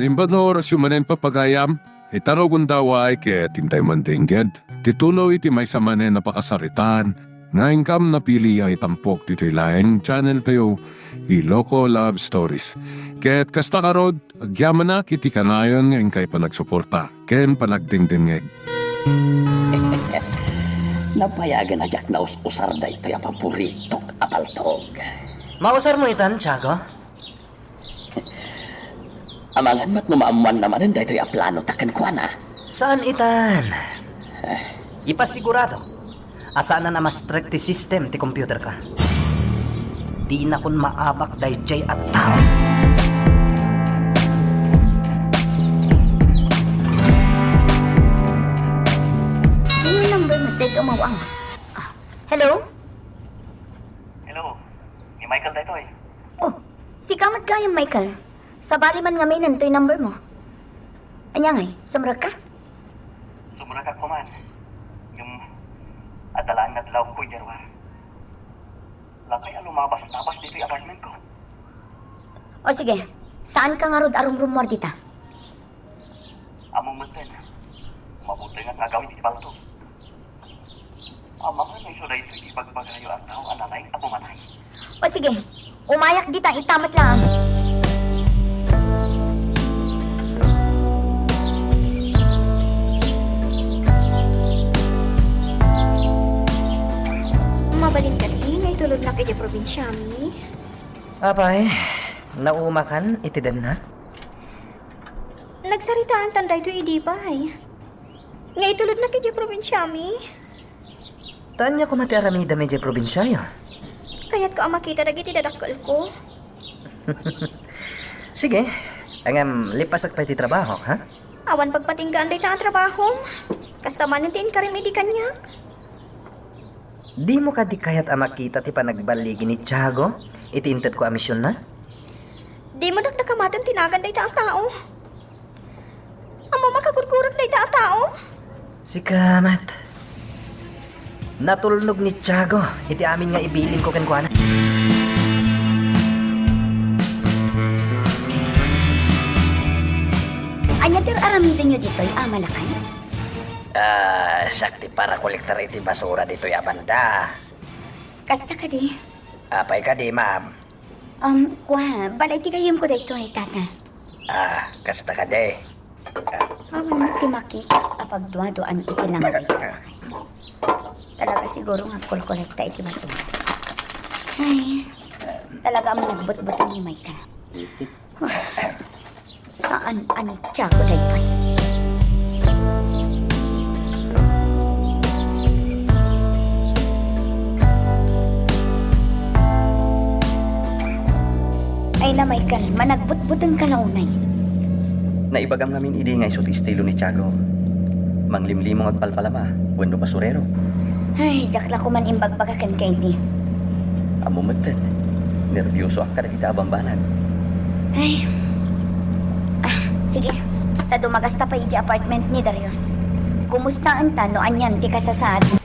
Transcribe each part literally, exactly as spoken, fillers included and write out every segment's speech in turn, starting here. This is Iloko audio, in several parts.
Imbag nga orasyo manen, papagayam, ita no gundaway ket intay man dengged ti tuloy ti maysa manen a pakasaritaan nga inkam napili a itampok ditoy laeng channel tayo, Iloko Love Stories. Ket kasta ngarud, agyamanak iti kanayon nga inkay panagsuporta ken panagdengdengngeg. Napayagen a diak naus-usar daytoy a paboritok a paltog. Mausarmo itan, Tiago? Amangan met no maammoanna manen daytoy a planota kenkuana. Saan itan. Ipasiguradok a saanan a ma-strict ti system ti computerka. Dinakon maabak daydiay a tao. Ania number met daytoy, mawang? Ah, hello? Hello, ni Michael daytoy. Oh, sika met gayam, Michael. Sabali man ngamin toy number mo. Ania ngay, sumrekka? Sumrekak man. Ngem adda laeng nadlawko idiay ruar. Lakay a lumabas-labas ditoy apartmentko. O sige, saanka ngarud a rumrummuar dita? Ammom metten, mabutengak nga agawid iti paltog. Amangan nga isu daytoy ti ibagbagayo a tao a nalaing a pumatay. O sige, umayak dita, ita met laeng. Mabalin kadi nga itulodnak idiay probinsiami? Apay, naumakan iti dennak? Nagsaritaantan daytoy idi pay. Nga itulodnak idiay probinsiami. Ta ania koma ti aramidem idiay probinsiayo? Kayatko a makita dagiti dadakkelko. Sige, ngem lipasak pay ti trabahok, ha? Awan pagpatinggaan dayta a trabahom. Kasta manen ti inkarim idi kaniak. Dimo kadi kayat a makita ti panagballigi ni Tiago iti intedko a misionna? Dimo dakdakamaten ti nagan dayta a tao. Ammom a kagurgurak dayta a tao? Sika met. Natulnog ni Tiago iti amin nga ibilingko kenkuana. Ania ti ar-aramidenyo ditoy, Ama Lakay? Ah, siak ti parakolektar iti basura ditoy a banda. Kasta kadi? Apay kadi, ma'am? Um, kua, balay ti gayyemko daytoy, tata. Ah, kasta kadi. Ah. Awan met ti makita a pagduaduan iti langit. Talaga siguro nga agkolkolekta iti basura. Ay, talaga a managbutbuteng ni Michael. Saan a ni Tiago daytoy? Ay na, Michael, managbutbuteng ka la unay. Naibagam ngamin idi nga isu ti estilo ni Tiago. Manglimlimong agpalpalama wenno basurero. Ay, diak la koman imbagbaga kenka idi. Ammom metten, nerbiosoak kadagita a bambanag. Ay. Ah, sige. Ta dumagasta pay iti apartment ni Darius. Kumustaenta no anian ti kasasaad?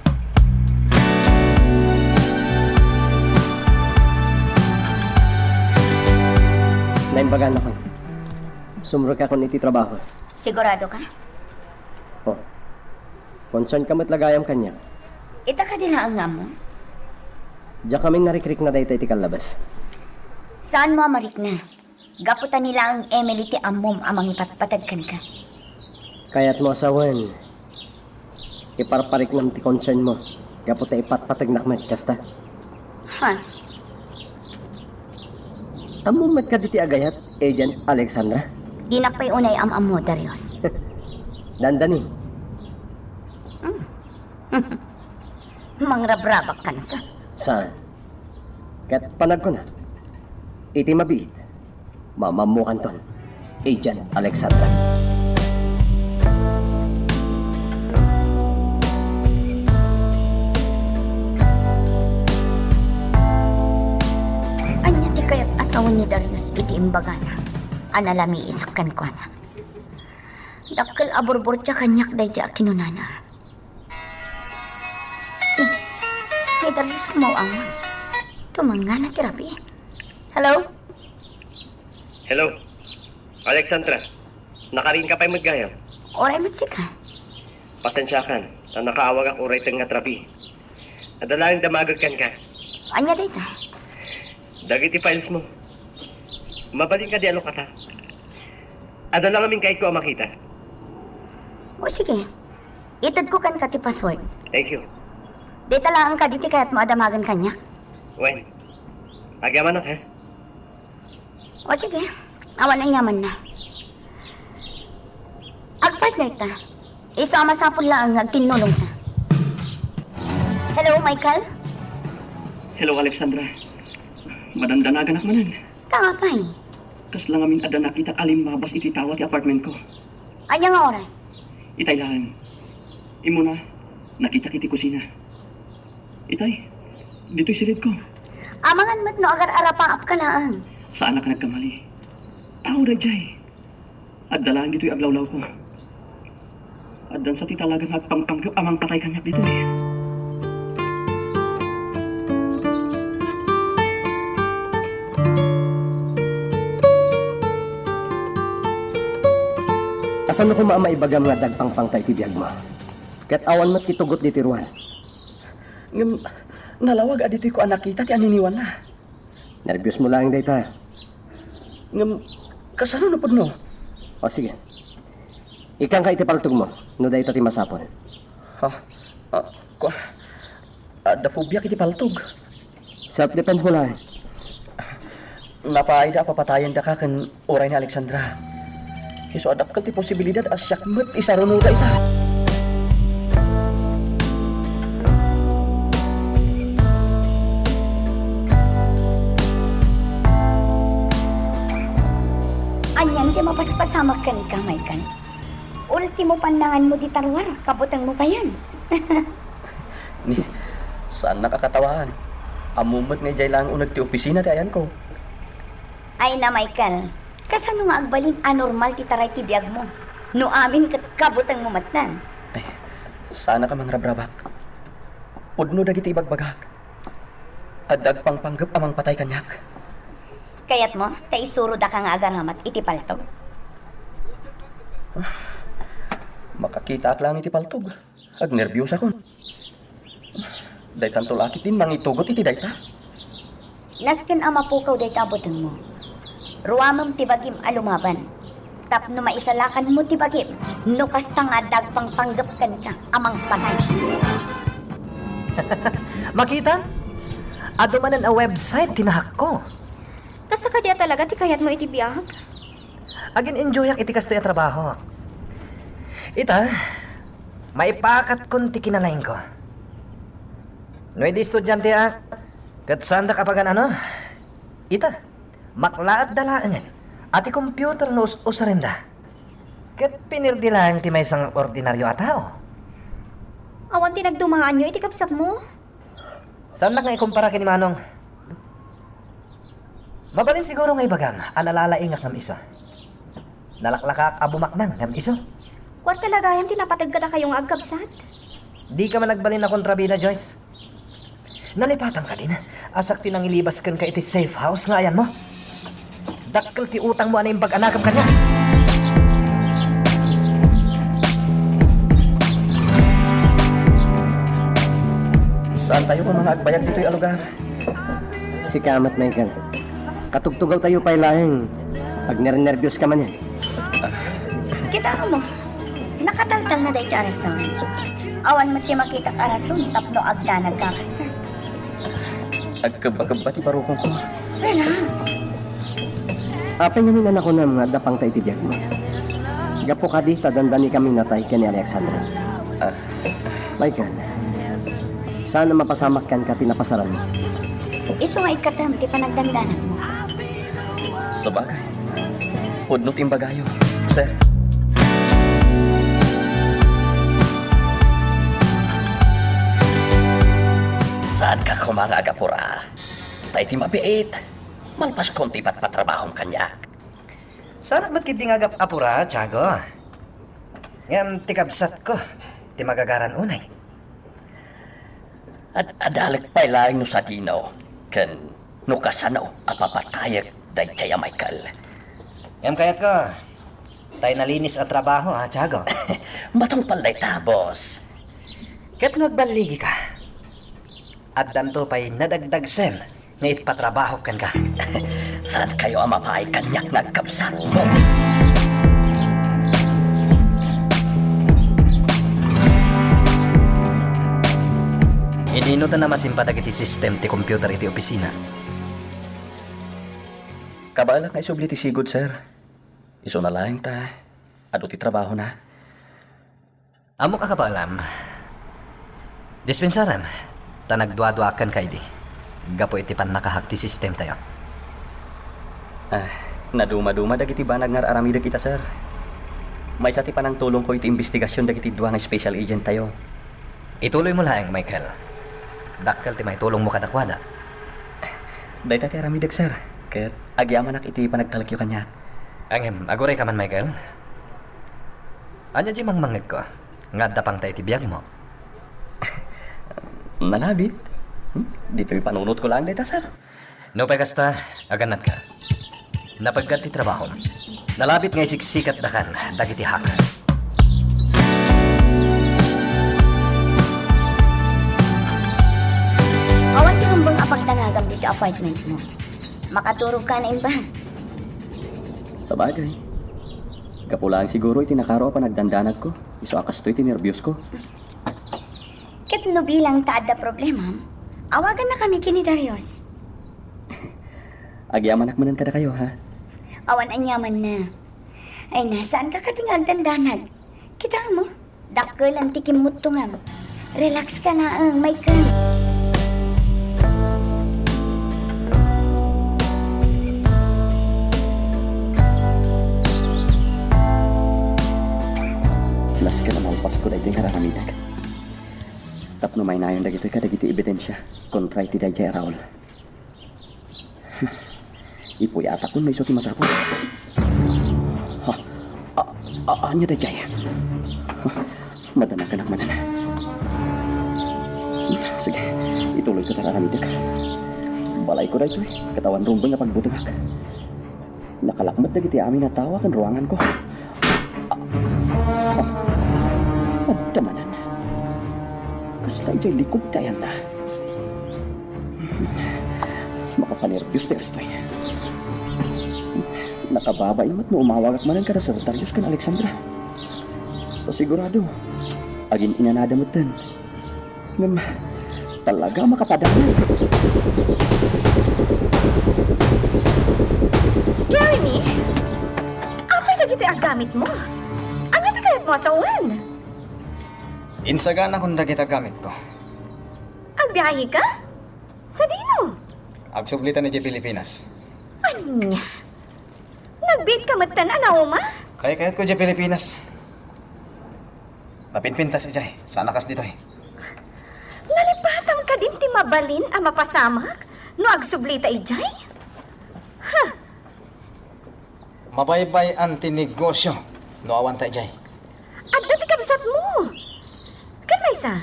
Naimbagannakon. Sumrekakon iti trabaho. Sigurado ka? Oh. Concern ka met la gayam kaniak. Ita kadi laeng nga ammom? Diak ngamin narikrikna dayta iti kallabas. Saanmo a marikna? Gapu ta ni laeng Emily ti ammom a mangipatpateg kenka. Kayatmo a sawen, iparpariknam ti concern mo gapu ta ipatpategnak met, kasta? Ha? Ammom met kadi ti agayat, Agent Alexandra? Dinak pay unay am-ammo, Darius. Dandani. Mm. Mangrabrabak kansa. Saan? Ket panagkuna, iti mabiit, mamammukanton, Agent Alexandra. Ania ti kayat a sawen ni Darius iti imbagana a nalamiisak kenkuana? Dakkel a burburtia kaniak daydi a kinunana. Ni, ni Darius, kumaw-awan. Tumangngana ti rabii. Hello? Hello, Alexandra. Nakariingka pay met gayam? Uray met sika. Pasensiakan, ta nakaawagak uray tengnga ti rabii. Adda laeng damagek kenka. Ania dayta? Dagiti files mo. Mabalin kadi a lukata? Adda la ngamin kayatko a makita. O sige. Itedko kenka ti password. Thank you. Dayta laeng kadi ti kayatmo a damagen kaniak? Wen. Agyamanak, ha? O sige, awan aniamanna. Agpartner ta. Isu a masapul laeng nga agtinnulong ta. Hello, Michael? Hello, Alexandra. Madandanaganak manen. Ta apay? Kasla ngamin adda nakitak a limmabas iti tawa ti apartmentko. Ania nga oras? Itay laeng. Immuna, nakitak iti kusina. Itay, ditoy silidko. Amangan met no agar-arapaapka laeng. Saanak a nagkamali. Tao daydiay. Adda laeng ditoy aglawlawko. Addan sa ti talaga nga agpangpanggep a mangpatay kaniak ditoy. Kasano koma a maibagam nga adda agpangpang ta iti biagmo? Ket awan met ti tugot ditoy ruar. Ngem nalawag a ditoyko a nakita ti aniniwanna. Nerbiosmo laeng dayta. Ngem kasano no pudno? O sige. Ikkanka iti paltogmo no dayta ti masapul. Ha? Ah, kua-, adda phobia iti paltog. Self-defense mo laeng. Napaayda a papatayendaka ken uray ni Alexandra. Isu a dakkel ti posibilidad a siak met isarunoda ita. Anian ti mapaspasamak kenka, Michael? Ultimo pannanganmo dita ruar, kabutengmo payen. Ni, saannak a katawaan. Ammom met nga idiay laeng uneg ti opisina ti ayanko. Ay na, Michael, kasano nga agbalin a normal ti taray ti biagmo? No amin ket kabutengmo metten. Ay, saanak a mangrabrabak. Pudno dagiti ibagbagak. Adda agpangpanggep a mangpatay kaniak. Kayatmo ta isurodaka nga agaramat iti paltog? Makakitaak laeng iti paltog. Agnerbiosakon. Daytanto la ketdin mangitugot iti dayta. Nasken a mapukaw dayta a butengmo. Ruamem ti bagim a lumaban. Tapno maisalakanmo ti bagim, no kasta nga adda agpangpanggep kenka a mangpatay. Makita? Adu manen a website ti nahakko. Kasta kadi a talaga ti kayatmo iti biag? Agin-enjoyak iti kastoy a trabaho. Ita, maipakatkon ti kinalaingko. No idi estudianteak, ket saandak a pagan-ano? Ita, maklaat da laengen a ti computer no us-usarenda. Ket pinirdi laeng ti maysa nga ordinario a tao. Awan ti nagdumaanyo iti kabsatmo? Saannak nga ikumpara ken ni Manong. Mabalin siguro nga ibagam a nalalaingak ngem isu. Nalaklakak a bumaknang ngem isu. Kuarta la gayam ti napateg kadakayo nga agkabsat? Dika man agbalin a kontrabida, Joyce. Nalipatam kadin a siak ti nangilibas kenka iti safe house nga ayanmo. Dakkel ti utangmo a naimbag a nagem kaniak. Saantayo koma nga agbayag ditoy a lugar? Sika met, Michael. Katugtugawtayo pay laeng. Agnernerbios ka manen. Kita mo, nakataltal na dayta a rason. Awan met ti makitak a rason tapno agdanag ka kasta. Agkebba-kebba ti barukongko. Relax. Apay ngamin a nakunam nga adda pangta iti biagmo? Gapu kadi ta dandani kami natay ken ni Alexandra. Ah. Michael, saan a mapasamak kenka ti napasaranmo? Isu nga ikkatem ti panagdandanagmo. Sabagay, pudno ti imbagayo, sir. Saanka koma nga agapura. Ta iti mabiit, malpaskon ti ipatpatrabahom kaniak. Saanak met ketdi nga agap-apura, Tiago. Ngem ti kabsatko ti magagaran unay. Ad-, adalek pay laeng no sadino ken no kasano a papatayek daydiay a Michael. Ngem kayatko, Tay nalinis a trabaho, ha, Tiago? Matungpal dayta, boss. Ket no agballigika, addanto pay nadagdagsen nga ipatrabahok kenka. Saankayo a mapaay kaniak nga agkabsat, boss? Inino ta namasimpa dagiti sistem ti computer iti opisina? Kabaelak nga isubli ti sigud, sir. Isuna laeng ta adu ti trabahona. Ammok a kabaelam. Dispensaram, ta nagduaduaak kenka idi gapu iti pannakahack ti sistemtayo. Ah, nadumaduma dagiti banag nga ar-aramidek ita, sir. Maysa ti panangtulongko iti imbestigasion dagiti dua nga special agenttayo. Ituloymo laeng, Michael. Dakkel ti maitulongmo kadakuada. Dayta ti aramidek, sir. Ket agyamanak iti panagtalekyo kaniak. Ngem, agurayka man, Michael. Ania diay mangmangngegko nga adda pangta iti biagmo? Nalabit. Hmm? Ditoy panunotko laeng dayta, sir. Nupay kasta, agannatka. Napeggad ti trabahom. Nalabit nga isiksikatdakan dagiti hacker. Awan ti rumbeng a pagdanagam ditoy apartmentmo. Makaturogka naimbag. Sabagay. Gapu laeng siguro iti nakaro a panagdandanagko, isu a kastoy ti nerbios ko. Ket no bilang ta adda problemam, awagannakami ken ni Darius. Agyamanak manen kadakayo, ha? Awan aniamanna. Ay na, saanka kadi nga agdandanag? Kitam, dakkel ti kimmuttongam. Relax ka laeng, Michael. Nasken a malpasko daytoy nga ar-aramidek. Tapno mainayon dagitoy kadagiti ebidensia kontra iti daydiay a Raul. Ipuyatakon no isu ti masapul. Ha? A, a, ania daydiay? Ha? Madanaganak manen. Sige, ituloyko ti ar-aramidek. Balayko daytoy, ket awan rumbeng a pagbutengak. Nakalak met dagiti amin a tao ken ruanganko. Ah, ah, adda manen. Kasta idiay likod ti ayanna. Makapanerbios ti kastoy. Nakababain met no umawagak manen kada Sir Darius ken Alexandra. Ta sigurado, agin-inanada metten. Ngem, talaga a makapadanag. Jeremy, apay dagiti aggamitmo? Ania ti kayatmo a sawen? Insaganakon dagiti aggamitko. Agbiaheka? Sadino? Agsublitan idiay Pilipinas. Ania? Nagbiitka metten a nauma? Kaykayatko idiay Pilipinas. Mapinpintas idiay, saan a kas ditoy. Nalipatam kadin ti mabalin a mapasamak no agsublita idiay? Ha! Mabaybay-an ti negosio no awanta idiay. Adda ti kabsatmo. Ken maysa,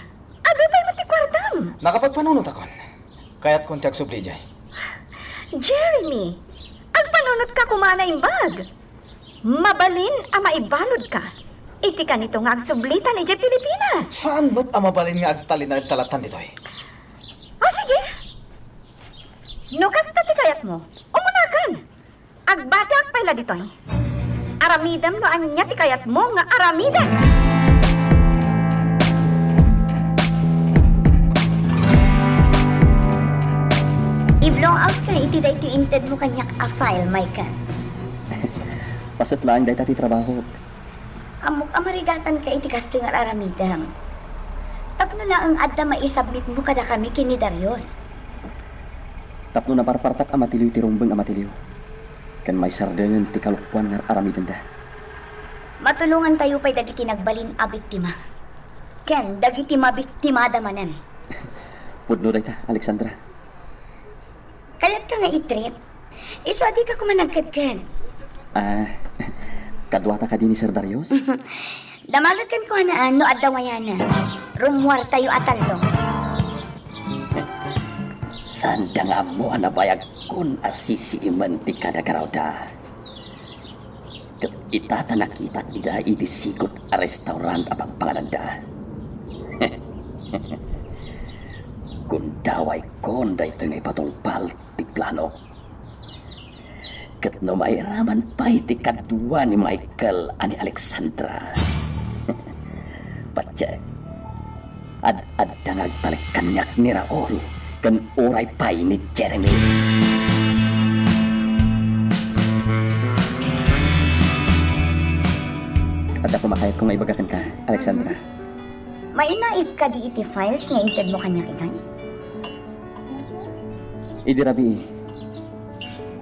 adu pay met ti kuartam. Nakapagpanunotakon. Kayatkon ti agsubli idiay. Jeremy, agpanunotka koma a naimbag. Mabalin a maibaludka iti kanito nga agsublitan idiay Pilipinas. Saan met a mabalin nga agtalinaed ta lattan ditoy? O, sige. No kasta ti kayatmo, umunakan. Agbatiak pay la ditoy. Aramidem no ania ti kayatmo nga aramiden. I-blow out ka iti daytoy intedmo kaniak a file, Michael. Paset laeng dayta ti trabahok. Ammok a marigatanka iti kastoy nga ar-aramidem. Tapno laeng adda maisubmitmo kadakami ken ni Darius. Tapno naparpartak a matiliw ti rumbeng a matiliw, ken maisardengen ti kalokuan nga ar-aramidenda. Matulongantayo pay dagiti nagbalin a biktima, ken dagiti mabiktimada manen. Pudno dayta, Alexandra. Kayatka nga i-treat? Isu a dika koma nagkedked. Ah, kaduata kadi ni Sir Darius? Damagekken kuana no adda wayana. Rummuartayo a tallo. Saanda nga ammo a nabayagkon a sisiimen ti kadagarawda. Ket Ita ta nakitak ida iti sigud a restaurant a pagpangananda. Gundaway kon daytoy nga ipatungpal ti plano. Ket no mairaman pay ti kadua ni Michael a ni Alexandra. Patse, ad-adda nga agtalek kaniak ni Raul ken uray pay ni Jeremy. Adda koma kayatko nga ibaga kenka, Alexandra. Mainaig kadi iti files nga intedmo kaniak itay? Idi rabii,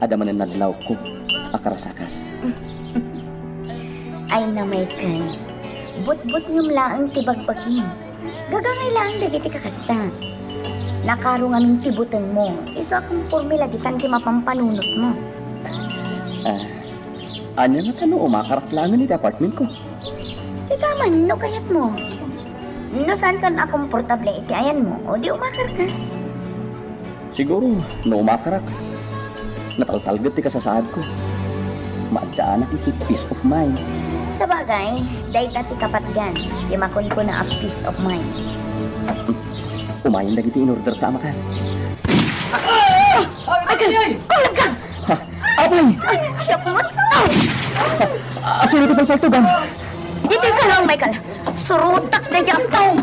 adda manen nadlawko a karasakas. Ay na, Michael. Butbutngem laeng ti bagbagim. Gagangay laeng dagiti kakasta. Nakaro ngamin ti butengmo. Isu a komporme la ditan ti mapampanunotmo. Ah, ania ngata no umakarak laengen iti apartmentko? Sika man, no kayatmo. No saankan a komportable iti ayanmo, o di umakarka. Siguro, no umakarak, nataltalged ti kasasaadko. Maaddaanak iti peace of mind. Sabagay, dayta ti kapatgan, ti makunkuna a peace of mind. Umayen dagiti in-order ta a makan. Agay! Agay! Ha? Apay! Siak met! Asino ti palpaltugan? Ditoy ka lang, Michael. Surotak daydi a tao.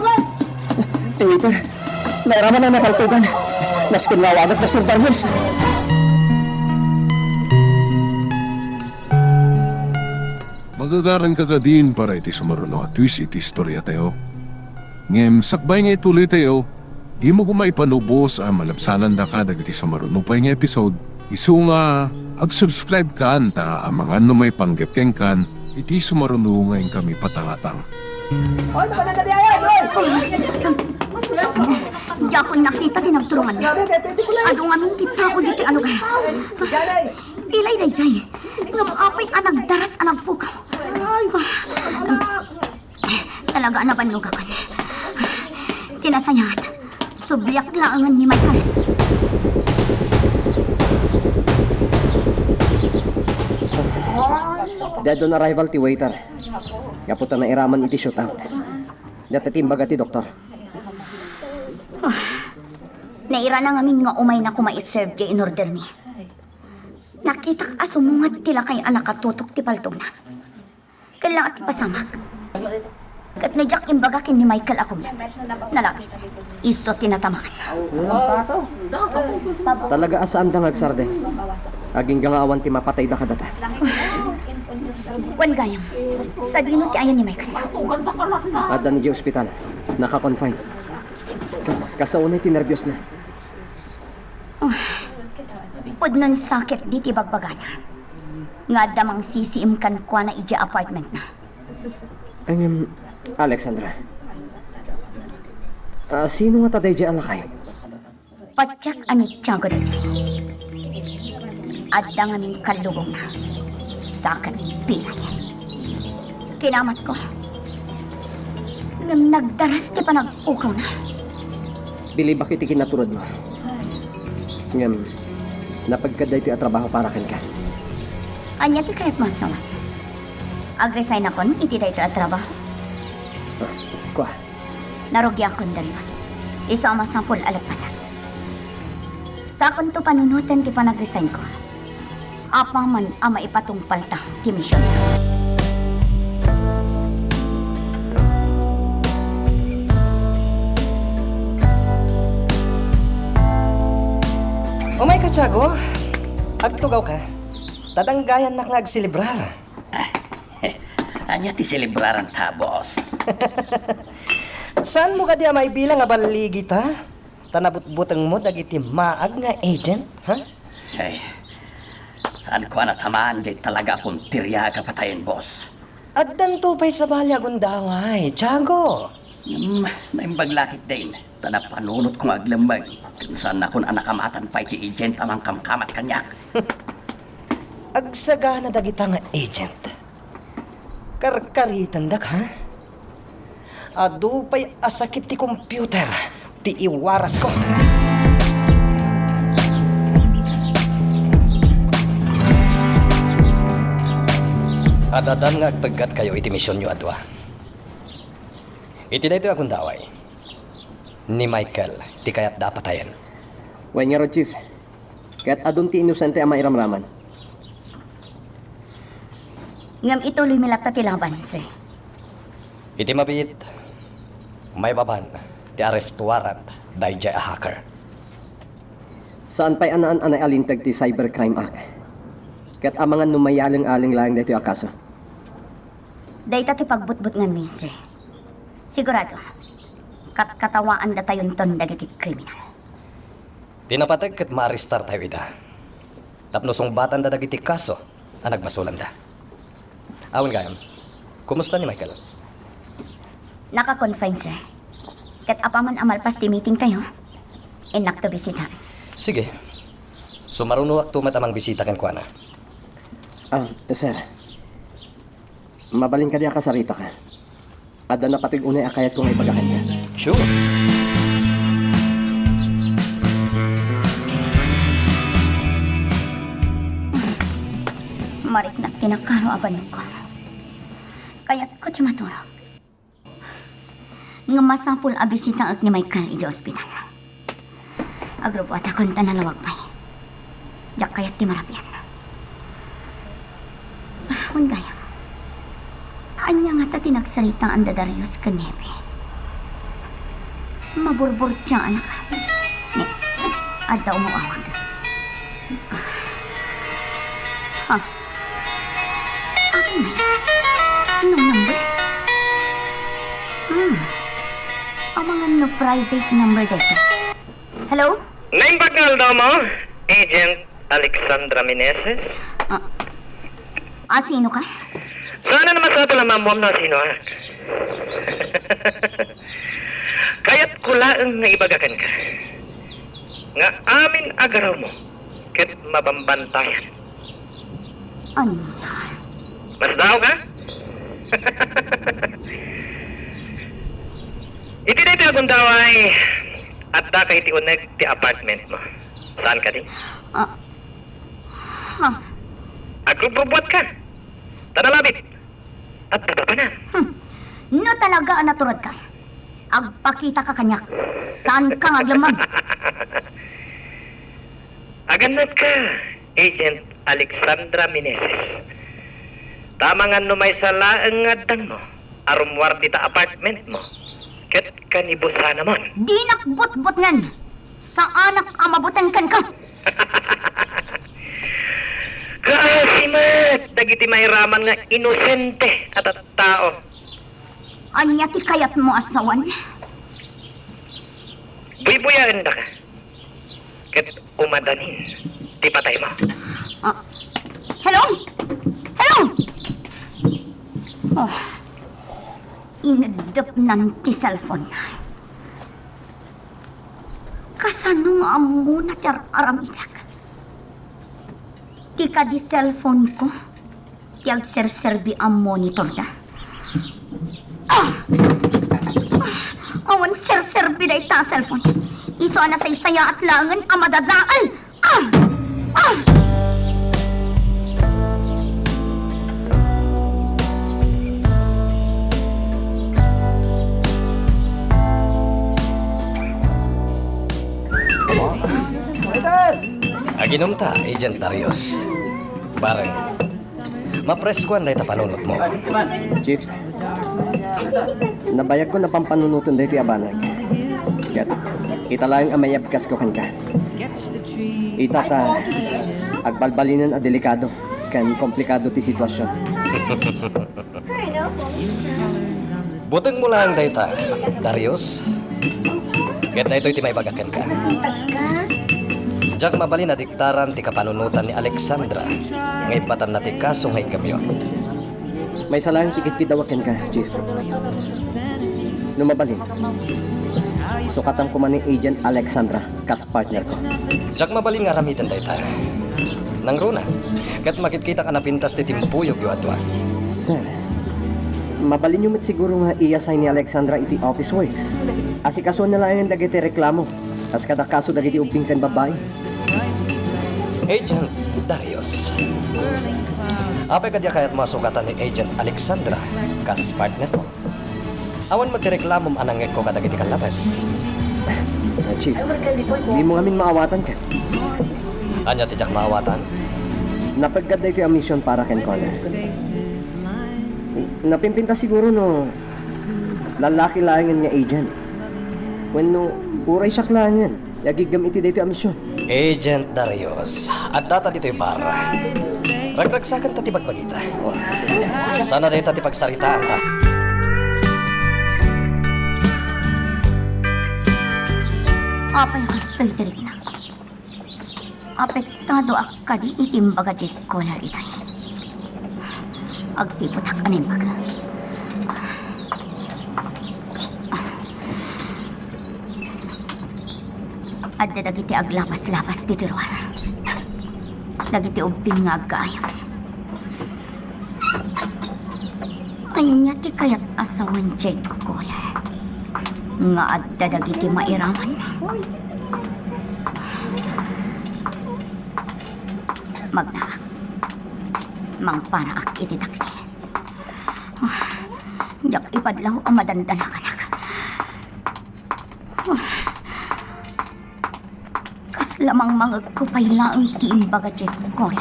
Ti waiter, nairaman a napaltugan. Nasken nga awagat da Sir Darius. Magagaranka kadin para iti sumaruno a twist iti istoriatayo. Ngem sakbay nga ituloytayo, dimo koma ipanubos a malabsanandaka dagiti sumaruno pay nga episode, isu nga ag-subscribe kan ta amangan no maipanggep kenkan iti sumaruno nga inkami patangatang. Diakon nakita ti nagturungan. Adu ngamin ti tao ditoy a lugar. Ilay daydiay. Ngem apay a nagdaras a nagpukaw. Talaga a nabannogakon. Ti nasayaat, subliak laengen ni Michael. Dead on arrival ti waiter. Gapu ta nairaman iti shootout. Dayta ti imbaga ti doktor. Ah, nairana ngamin nga umayna koma i-serve ti in-ordermi. Nakitak a sumungad ti lakay a nakatutok ti paltogna. Ken la ti pasamak. Ket no diak imbaga ken ni Michael a kumleng, nalabit. Isu ti natamaan. Talaga a saanda nga agsardeng. Agingga nga awan ti mapatayda kadata. Wen gayam, sadino ti ayan ni Michael? Adda idiay ospital. Naka-confine. Kasta unay ti nerbiosna. Oh, pudno a sakit diti bagbagana. Nga adda mangsisiim kenkuana idiay apartmentna. Ngem, Alexandra. Ah, sino ngata daydiay a lakay? Patiek a ni Tiago daydiay. Adda ngamin kallugongna. Sakit pilay. Kinamatko. Ngem nagdaras ti panagpukawna. Bilibak iti kinaturedmo. Ngem, napagka daytoy a trabaho para kenka. Ania ti kayatmo a sawen? Agresignakon iti daytoy a trabaho? Ah, kua. Narugiakon, Darius. Isu a masapul a leppasak. Sakonto panunoten ti panagresignko. Apaman a maipatungpalta ti mision. Umayka, Tiago. Agtugawka. Ta danggayannak nga agselebrar. Ania ti selebraranta, boss? Saanmo kadi a maibilang a balligita? Ta nabutbutengmo dagiti maag nga agent, ha? Ay, saanko a natamaan diay talaga a punteria a kapatayen, boss. Addanto pay sabali a gundaway, Tiago. Hmm, naimbag la ketdin, ta napanunotko nga aglemmeng. Ken saannakon a nakamatan pay ti agent a mangkamkamat kaniak. Agsagana dagita nga agent. Karkaritendak, ha? Adu pay a sakit ti computer ti iwarasko. Addan nga agpeggatkayo iti misionyo a dua. Iti daytoy a gundaway, ni Michael ti kayatda a patayen. Wen ngarud, Chief. Ket adun ti inosente a mairamraman. Ngem ituloymi latta ti laban, sir. Iti mabiit, maipapan ti arrest warrant daydiay a hacker. Saan pay a naan a nailinteg ti Cybercrime Act. Ket amangan no mayaleng-aleng laeng daytoy a kaso. Dayta ti pagbutbutnganmi, sir. Sigurado, katkatawaandatayon dagiti kriminal. Ti napateg ket maarrestartayo ida tapno sungbatanda dagiti kaso a nagbasolanda. Awan gayam, kumusta ni Michael? Naka-confine, sir. Ket apaman a malpas ti meetingtayo, innak to bisita. Sige. Sumarunoakto met a mangbisita kenkuana. Ah, sir. Mabalin kadi a kasaritaka? Adda napateg unay a kayatko nga ibaga kenka. Sure. Mariknak ti nakaro a bannogko. Kayatko ti maturog. Ngem masapul a bisitaek ni Michael idiay ospital. Agrubbuatakon ta nalawag pay. Diak kayat ti marabian. Wen gayam, ania ngata ti nagsaritaan da Darius ken Hebe? Maburburtiaanaka. Ne, adda umaw-awag. Ha? Akin? No number? Hmm. Amangan no private number dayta. Hello? Naimbag nga aldawmo, Agent Alexandra Meneses? Ah, ah, sino ka? Saan a masapul a maammuam no sinoak. Kayatko laeng nga ibaga kenka nga amin a garawmo ket mabambantayan. Ania? Masdaawka? Iti daytoy a gundaway, addaka iti uneg ti apartmentmo. Saan kadi? Ah, ha? Agrubrubuatka. Ta nalabit. Adda papanam. Hmm. No talaga a naturedka, agpakitaka kaniak. Saanka nga aglemmeng? Agannatka, Agent Alexandra Meneses. Ta amangan no maysa laeng nga addangmo a rummuar dita apartmentmo ket kanibusanamon. Dinak butbutngen. Saanak a mabuteng kenka. Kaasi met dagiti mairaman nga inosente a tattao. Ania ti kayatmo a sawen? Buybuyaendaka ket umadanin ti pataymo. Ah. Hello? Hello? Oh. Ineddepnan ti cellphone. Kasano nga ammona ti ar-aramidek? Ti kadi cellphone-ko ti agserserbi a monitor da. Ah! Ah! Awan serserbi dayta a cellphone. Isu a nasaysayaat laengen a madadael. Ah! Ah! Aginumta, Agent Darius. Bareng, mapreskoan dayta panunotmo. Chief, nabayagko a pampanunoten daytoy a banag. Ket ita laeng a mayabkasko kenka. Ita ta agbalbalinen a delikado ken komplikado ti situasion. Butengmo laeng dayta, Darius. Ket daytoy ti maibaga kenka. Diak mabalin a diktaran ti kapanunotan ni Alexandra nga ibbatanna ti kaso nga inkemyo. Maysa laeng ti kitkidawak kenka, Chief. No mabalin, sukatam koma ni Agent Alexandra kas partnerko. Diak mabalin nga aramiden dayta. Nangruna, ket makitkitak a napintas ti timpuyogyo a dua. Sir, mabalinyo met siguro nga i-assign ni Alexandra iti office works. Asikasuenna laengen dagiti reklamo, kas kada kaso dagiti ubbing ken babbai. Agent Darius. Apay kadi a kayatmo a sukatan ni Agent Alexandra kas partnermo? Awan met ti reklamom a nangngegko kadagiti kallabes. Ah, Chief, dimo ngamin maawatan ket. Ania ti diak maawatan? Napeggad daytoy a mision para kenkuana. Napimpintas siguro no lallaki laengen nga agent. Wenno, uray siak laengen. Agiggem iti daytoy a mision. Agent Darius, addata ditoy bar. Ragragsakenta ti bagbagita. Sana dayta ti pagsaritaanta. Apay kastoy ti riknak? Apektado a kadi iti imbaga ti kolor itay. Agsiputak a naimbag. Adda dagiti aglapas-lapas ditoy ruar. Dagiti ubbing nga aggaayam. Ania ti kayat a sawen, Jake Cole, nga adda dagiti mairaman? Magnaak. Mangparaak iti taksi. Diak ipadlaw a madandanakanak. Kasla mangmangegko pay laeng ti imbaga Jake Cole.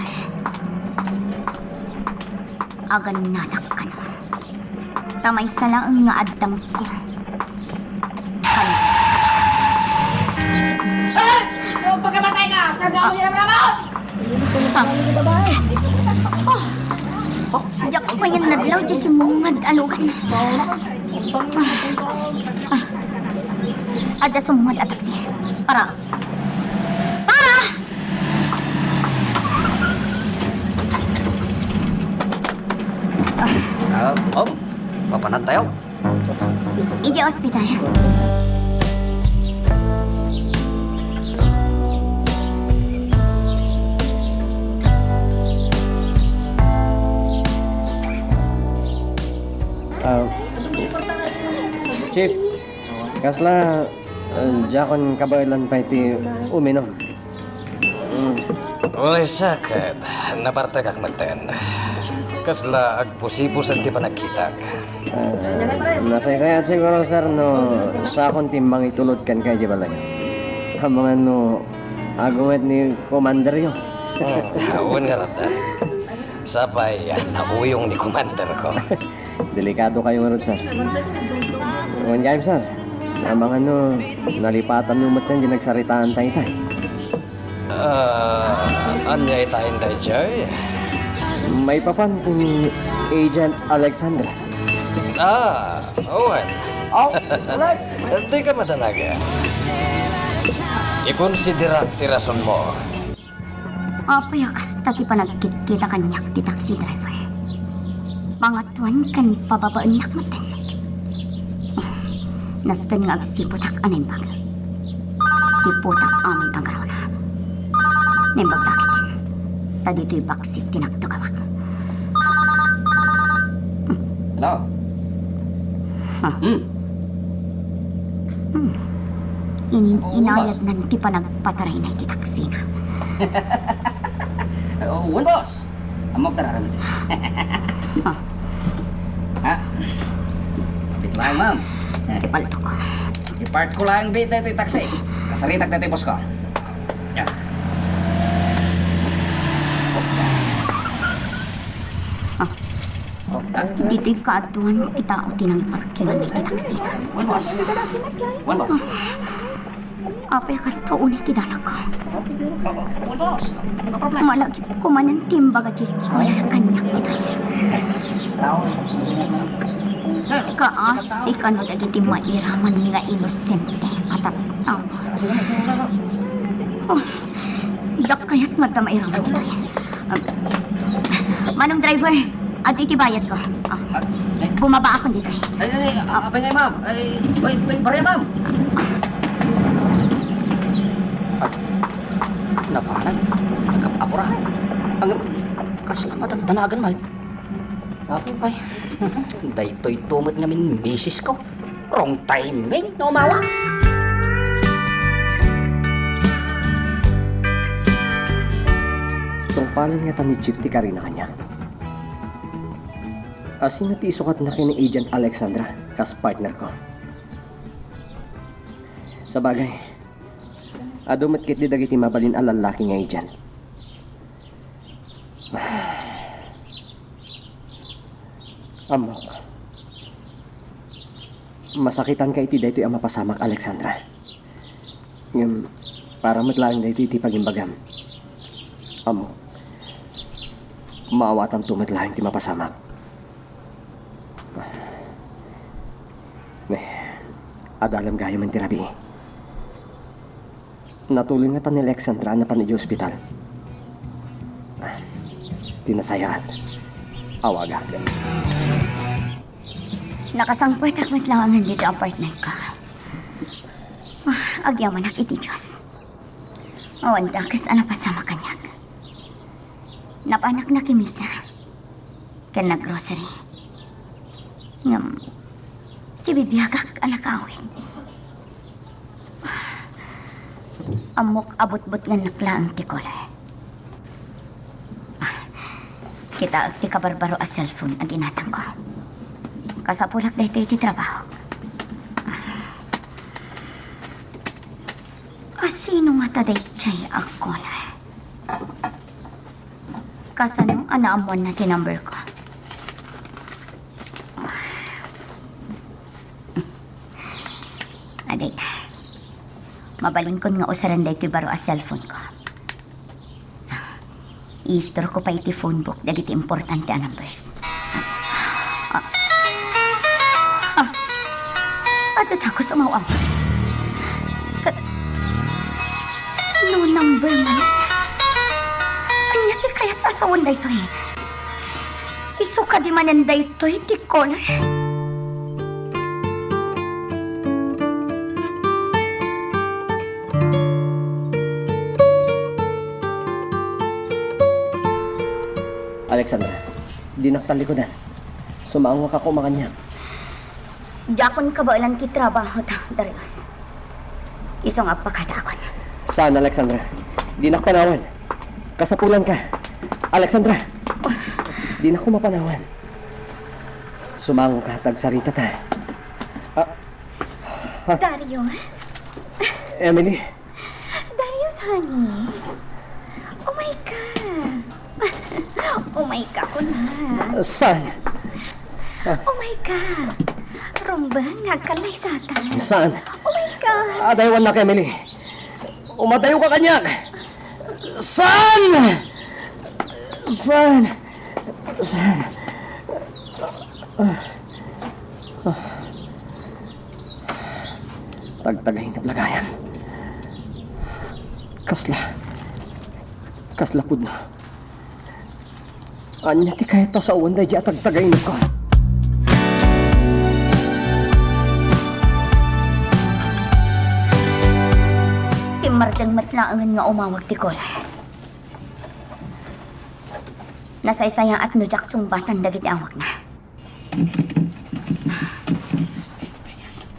Agannadak kano. Ta maysa laeng nga addangko. Ay! Pagkamatay ka! Saan ka mo nilamlamot? Ah. Oh. Diak payen nadlaw ti simmungad a lugan. Ah. Adda sumungad a taksi. Para. Para! Ah, oh, papanantayo. Idiay ospital. Ah, Chief, kasla, ah, diakon kabaelan pay ti uminom. Mm. Uy, sakit. Nabartekak metten. Kasla agpusipusen ti panagkitak. Ah, nasaysayaat siguro, sir, no sakon ti mangitulod kenka idiay balay. Amangan no agunget ni Commander-yo. Hmm, wen ngarud. Sapay, ah, nauyong ni Commander-ko. Delikadokayo ngarud, sir. Wen gayam, sir. Amangan no nalipatanyo metten ti nagsaritaanta itay. Ah, ania ita daydiay? Maipapan ken Agent Alexandra. Ah, wen. Aw, uray. Dika madanagan. Ikonsiderak ti rasonmo. Apay a kasta ti panagkitkita kaniak ti taxi driver? Pangatwan ken pababaennak metten. Nasken nga agsiputak a naimbag. Siputak amin a garona. Naimbag bakit? Ta ditoy backseat ti nagtugawak. Hello? Ha? Hmm. Hmm. Inin-inayadnan ti panagpatarayna iti taksina. Oh, wen, boss. Ammok ta aramid. Ah. Ha? Kapit lang, ma'am. Paltok. I-park ko lang dito iti taxi. Kasaritak dito, boss ko. Yan. Ah. Oh, ah. Ditoy kaaduan ti tao ti nangiparkingan iti taksina. Wen, boss. Wen, boss. Ah. Apay a kasta unay ti danagko? Malagipko manen ti imbaga ti Kuya kaniak itay. Kaasi kano dagiti mairaman nga inosente a tattao. Oh, diak kayat nga adda mairaman ditoy. Um, Manong driver, adtoy ti bayadko. Ah, bumabaakon ditoy. Ay, ay, ay, apay ngay, ma'am? Ay, toy, toy barya, ma'am. Ah, napanay. Nagap-apura. Ang, kasla madandanagan, ma'am. Apay. Daytoy tumot ngamin misis ko. Wrong timing, no, mawa? Paleng ngata ni Chief ti karina kaniak. Asino ti isukatna ken ni Agent Alexandra kas partner ko? Sabagay, adu met ketdi dagiti mabalin a lallaki nga agent. Ammok. Masakitanka iti daytoy a mapasamak, Alexandra. Ngem, para met laeng daytoy iti pagimbagam. Ammok. Maawatanto met laeng ti mapasamak. Ne, adalem gayamen ti rabii. Natuloy ngata ni Alexandra a napan idiay ospital. Ah, ti nasayaat, awagak. Nakasangpetak met laengen ditoy apartment ko. Ah, agyamanak iti Dios. Awan dakes a napasamak kaniak. Napanak nakimisa ken naggrocery. Ngem, sibibiagak a nakaawid. Ammok a butbutngennak laeng ti caller. Ah, kitaek ti kabarbaro a cellphone a ginatangko. Kasapulak daytoy iti trabaho. Ah, sino ngata daytoy a caller? Kasano a naammoanna ti number ko? Adita, mabalinkon nga usaren daytoy baro a cellphone ko. Iistorko pay iti phone book dagiti importante a numbers. Ah. Ah. Adda dagus umaw-awag. Ka-, no number man. Ania ti kayat a sawen daytoy? Isu kadi manen daytoy ti caller? Alexandra, dinak tallikudan. Sumango ka koma kaniak. Diakon kabaelan ti trabaho ta, Darius. Isu nga agpakadaakon. Saan, Alexandra? Dinak panawan. Kasapulan ka. Alexandra! Dinak koma panawan. Sumango ka, ta agsarita ta. Ah. Ah. Darius? Emily? Darius, honey. Umay ka. Umay ka, kuna. Saan? Ah. Umay ka. Rumbeng nga agkallaysatan. Saan? Umay ka. Adaywannak, Emily. Umadayo ka kaniak. Saan? Saan? Saan? Ah. Ah. Tagtagayna gayam. Kasla, kasla pudno. Ania ti kayat a sawen daydi a tagtagayna ko? Timmardeng met laengen nga umawag ti caller. Nasaysayaat no diak sungbatan dagiti awagna.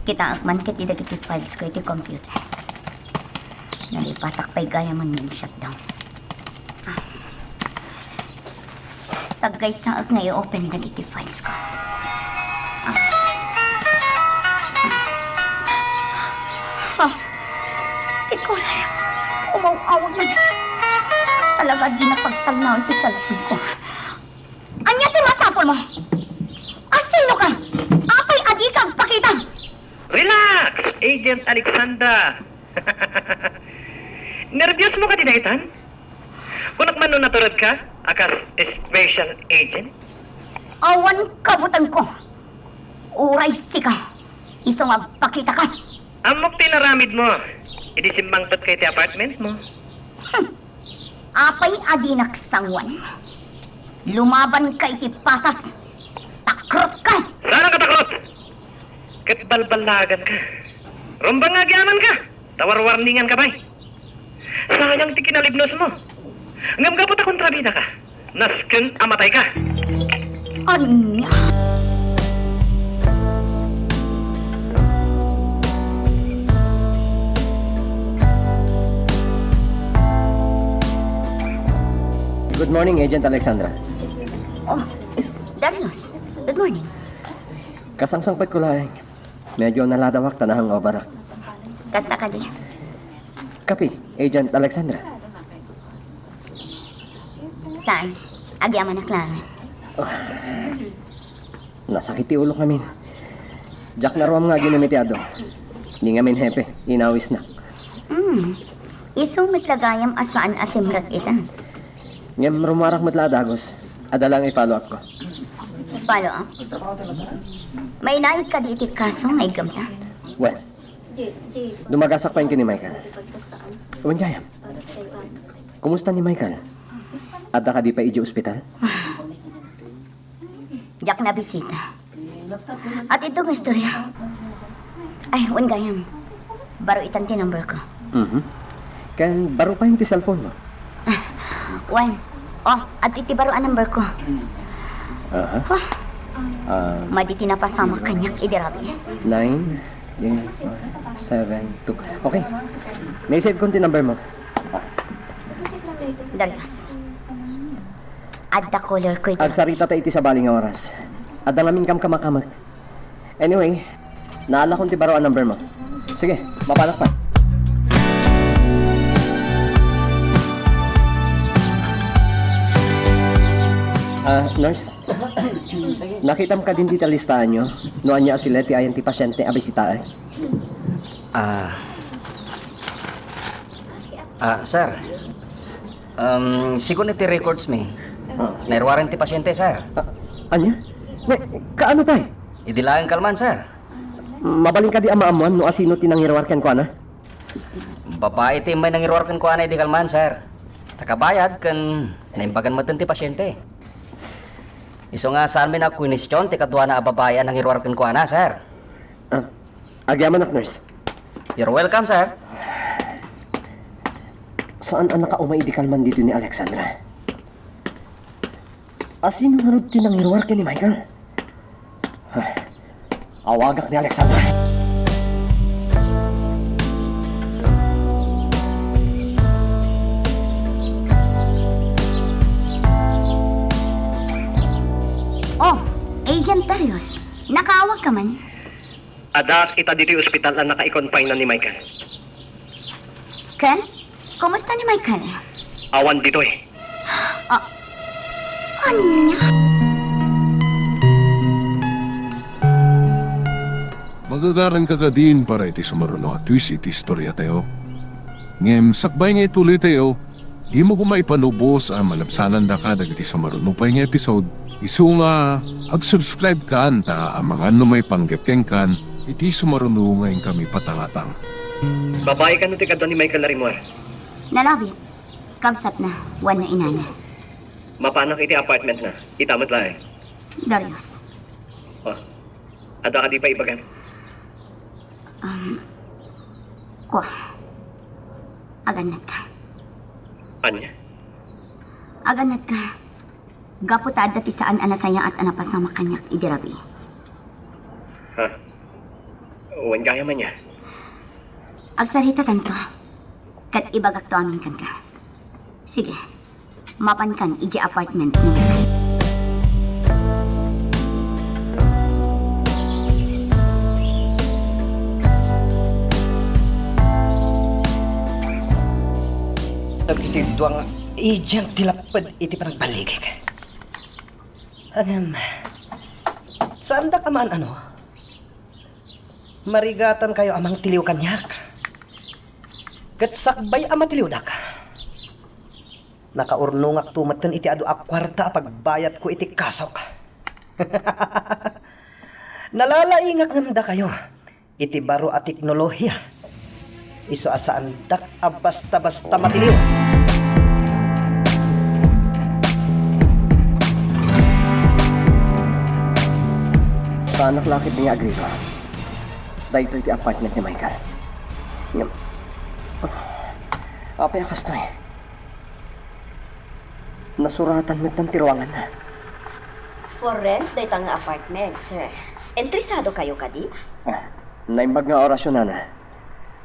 Kitaek man ketdi dagiti files ko iti computer. Nalipatak pay gayamen nga in-shutdown. Saggaysaek nga i-open dagiti files ko. Ah. Ah. Ti caller, umaw-awag man. Talaga, dina pagtalnawen ti cellphone ko. Ania ti masapulmo? Asinoka? Apay a dika agpakita? Relax, Agent Alexandra. Nerbiosmo kadi daytan? Kunak man no naturedka a kas special agent? Awan kabutengko. Uray sika, isu nga agpakitaka. Ammok ti inaramidmo idi simmangpetka iti apartmentmo. Hmm. Apay a dinak sangoan? Lumabanka iti patas. Takrotka! Saan a katakrot? Ket balballaganka. Rumbeng nga agyamanka, ta warwarninganka pay. Sayang ti kinalibnosmo. Ngem gapu ta kontrabidaka, nasken a matayka. Ania? Good morning, Agent Alexandra. Oh, Darius. Good morning. Kasangsangpetko laeng. Medyo naladawak ta nahangoverak. Kasta kadi? Kape, Agent Alexandra. Saan? Agyamanak laeng. Nasakit ti ulok ngamin. Diak naruam nga aginum iti adu. Ni ngamin hepe, inawisnak. Hmm. Isu met la gayam a saan a simrek ita. Ngem rummuarak met la a dagus. Adda laeng i-follow up ko. Follow up? Mainayod kadi iti kaso nga iggamta? Well, dumagasak pay ken ni Michael. Wen gayam. Kumusta ni Michael? Adda kadi pay idiay ospital? Diak nabisita. At ito nga istorya. Ay, wen gayam. Baro itan ti number ko. Mhm. Ken baro pay ti cellphone mo? Wen. Oh, adto iti baro a number ko. Aha. Oh. Ah, Madi ti napasamak kaniak idi rabii. Nine, eight, seven, two. Okay. Naisave ko ti number mo. Darius. Adda caller ko iti. Agsarita ta iti sabali nga oras. Adda ngamin kamkamakamek. Anyway, naalakon ti baro a number mo. Sige, mapanak pa. Ah, nurse. Nakitam kadin ti listaanyo no ania a sila ti ayan ti pasiente a bisitaek? Ah. Ah, sir. Um, sigun iti records mi, ah, nairuaren ti pasiente, sir. Ah, ania? Ne, kaano pay? Idi laeng kalman, sir. Mabalin kadi a maammuan no asino ti nangiruar kenkuana? Babai ti immay nangiruar kenkuana idi kalman, sir. Nakabayad ken naimbagan metten ti pasiente. Isu nga saan mi nakuenestion ti kaduana a babai a nangiruar kenkuana, sir. Ah, agyamanak, nurse. You're welcome, sir. Saan a nakaumay idi kalman ditoy ni Alexandra? Asino ngarud ti nangiruar ken ni Michael? Awagak ni Alexandra. Oh, Agent Darius, nakaawag ka man? Adda ita ditoy ospital a naka-confine ni Michael. Ken? Kumusta ni Michael? Awan ditoy. Ah, ania? Magagaranka kadin para iti sumaruno a twist iti istoriatayo. Ngem sakbay nga ituloytayo, dimo koma ipanubos a malabsanandaka dagiti sumaruno pay nga episode. Isu nga ag-subscribe kan ta amangan no maipanggep kenkan iti sumaruno nga inkami patangatang. Babai kano ti kaduan ni Michael a rimmuar? Nalabit. Kabsatna, wenno inana. Mapanak iti apartmentna. Ita met laeng. Darius. Oh. Adda kadi pay ibagan? Um, kua. Agannatka. Ania? Agannatka. Gapu ta adda ti saan a nasayaat a napasamak kaniak idi rabii. Ha? Wen gayam ania? Agsaritatanto. Ket ibagakto amin kenka. Sige. Mapankan idiay apartment number. Dagiti dua nga agent ti lapped iti panagballigik. Ngem, saandak a maan-ano? Marigatankayo a mangtiliw kaniak. Ket sakbay a matiliwdak, nakaurnongakto metten iti adu a kuarta a pagbayadko iti kasok. Nalalaingak ngem dakayo iti baro a teknolohia. Isu a saandak a basta-basta matiliw. Saanak la ketdi nga agrigaw. Daytoy ti apartment ni Michael. Ngem, apay a kastoy? Nasuratan met ti ruanganna. For rent dayta nga apartment, sir. Interesado kayo kadi? Ah, naimbag nga orasyonana.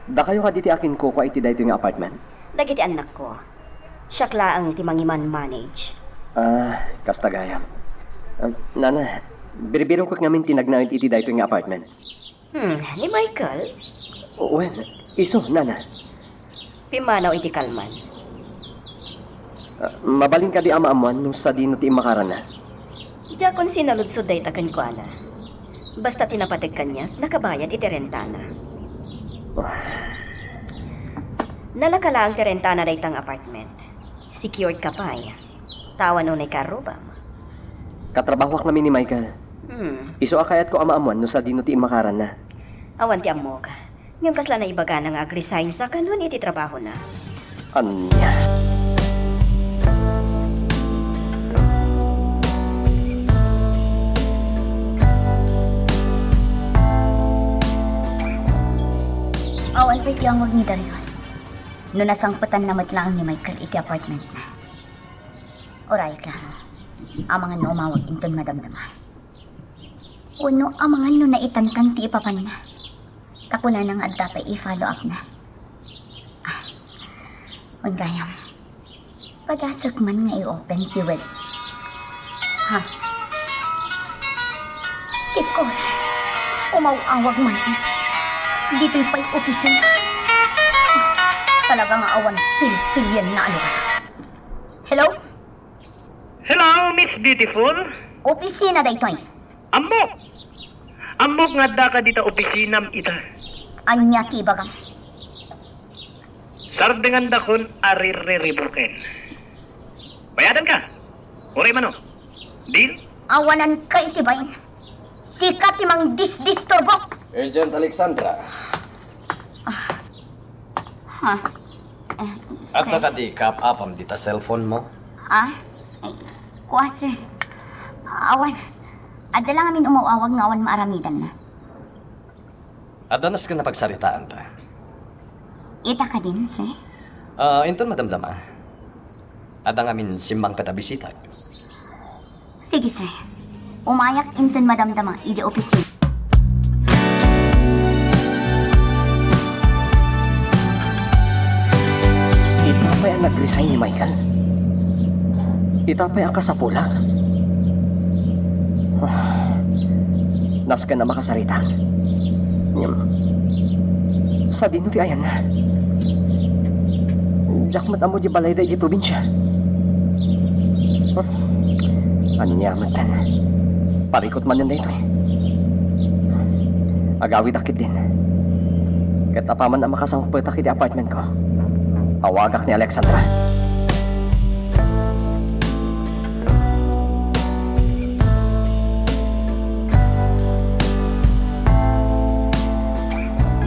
Dakayo kadi ti akinkukua iti daytoy nga apartment? Dagiti annakko. Siak laeng ti mangiman-manage. Ah, kasta gayam. Ah, nana, birbirokek ngamin ti nagnaed iti daytoy nga apartment. Hmm, ni Michael? Wen, isu, nana. Pimmanaw iti kalman. Ah, mabalin kadi a maammuan no sadino ti immakaranna? Diakon sinaludsod dayta kenkuana. Basta ti napateg kaniak, nakabayad iti rentana. Nalaka laeng ti rentana dayta nga apartment. Secured ka pay. Ta awan unay karrubam. Katrabahoak ngamin ni Michael. Hmm. Isu a kayatko a maammuan no sadino ti immakaranna. Awan ti ammok. Ngem kasla naibagana nga ag-resign sa kanon iti trabahona. Ania? Awan pay ti angwag ni Darius. No nasangpetanna met laeng ni Michael iti apartmentna. Uray, Clara. Amangan no umawag inton madamdama. Wenno amangan no naitantan ti ipapanna. Ta kunana nga adda pay i-follow up na. Ah, wen gayam. Padasek man nga i-open ti web. Ha? Ti call. Umaw-awag man. Ditoy pay opisina. Talaga nga awan pilpilienna a lugar. Hello? Hello, Miss Beautiful? Opisina daytoy. Ammok! Ammok nga addaka dita opisinam ita. Ania ti ibagam? Sardengandakon a ririribuken. Bayadanka? Uray mano. Deal? Awananka iti bain. Sika ti mangdisdisturbo. Agent Alexandra. Ah. Ha? Eh, sir. Adda kadi kaap-apam dita cellphone mo? Ah? Eh, kua, sir. Awan. Adda lang amin umaw-awag nga awan maaramidanna. Adda nasken a pagsaritaanta. Ita kadin, sir? Ah, inton madamdama. Adda ngamin simmangpet a bisitak. Sige, sir. Umayak inton madamdama idiay opisina. Ita pay a nag-resign ni Michael? Ita pay a kasapulak? Ah, nasken a makasaritak. Ngem, sadino ti ayanna? Diak met ammo di balayda idiay probinsia. Ah, ania metten? Parikut manen daytoy. Agawidak ketdin. Ket apaman a makasangpetak iti apartmentko, awagak ni Alexandra.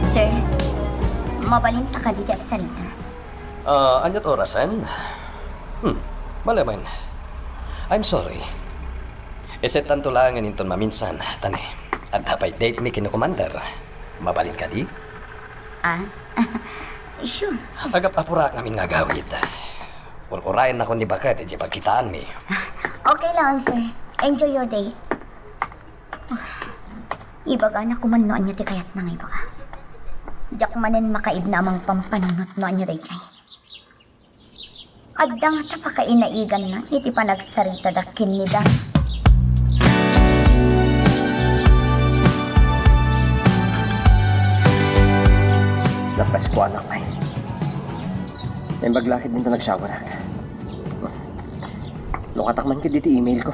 Sir, mabalinta kadi ti agsarita? Ah, ania't orasen? Hmm, malemen. I'm sorry. Isettanto laengen inton maminsan, ta ne, adda pay date mi ken ni Commander. Mabalin kadi? Ah? Sure, sir. Agap-apurak ngamin nga agawid. Ur-urayennakon ni baket idiay pagkitaanmi. Okay lang, sir. Enjoy your day. Ibagana koma no ania ti kayatna nga ibaga. Diak manen makaibna a mangpampanunot no ania daydiay. Adda ngata pakainaiganna iti panagsaritada ken ni Darius. Napaskuanak pay. Naimbag la ketdin ta nagsyawarak. Lukatak man ketdi ti email ko.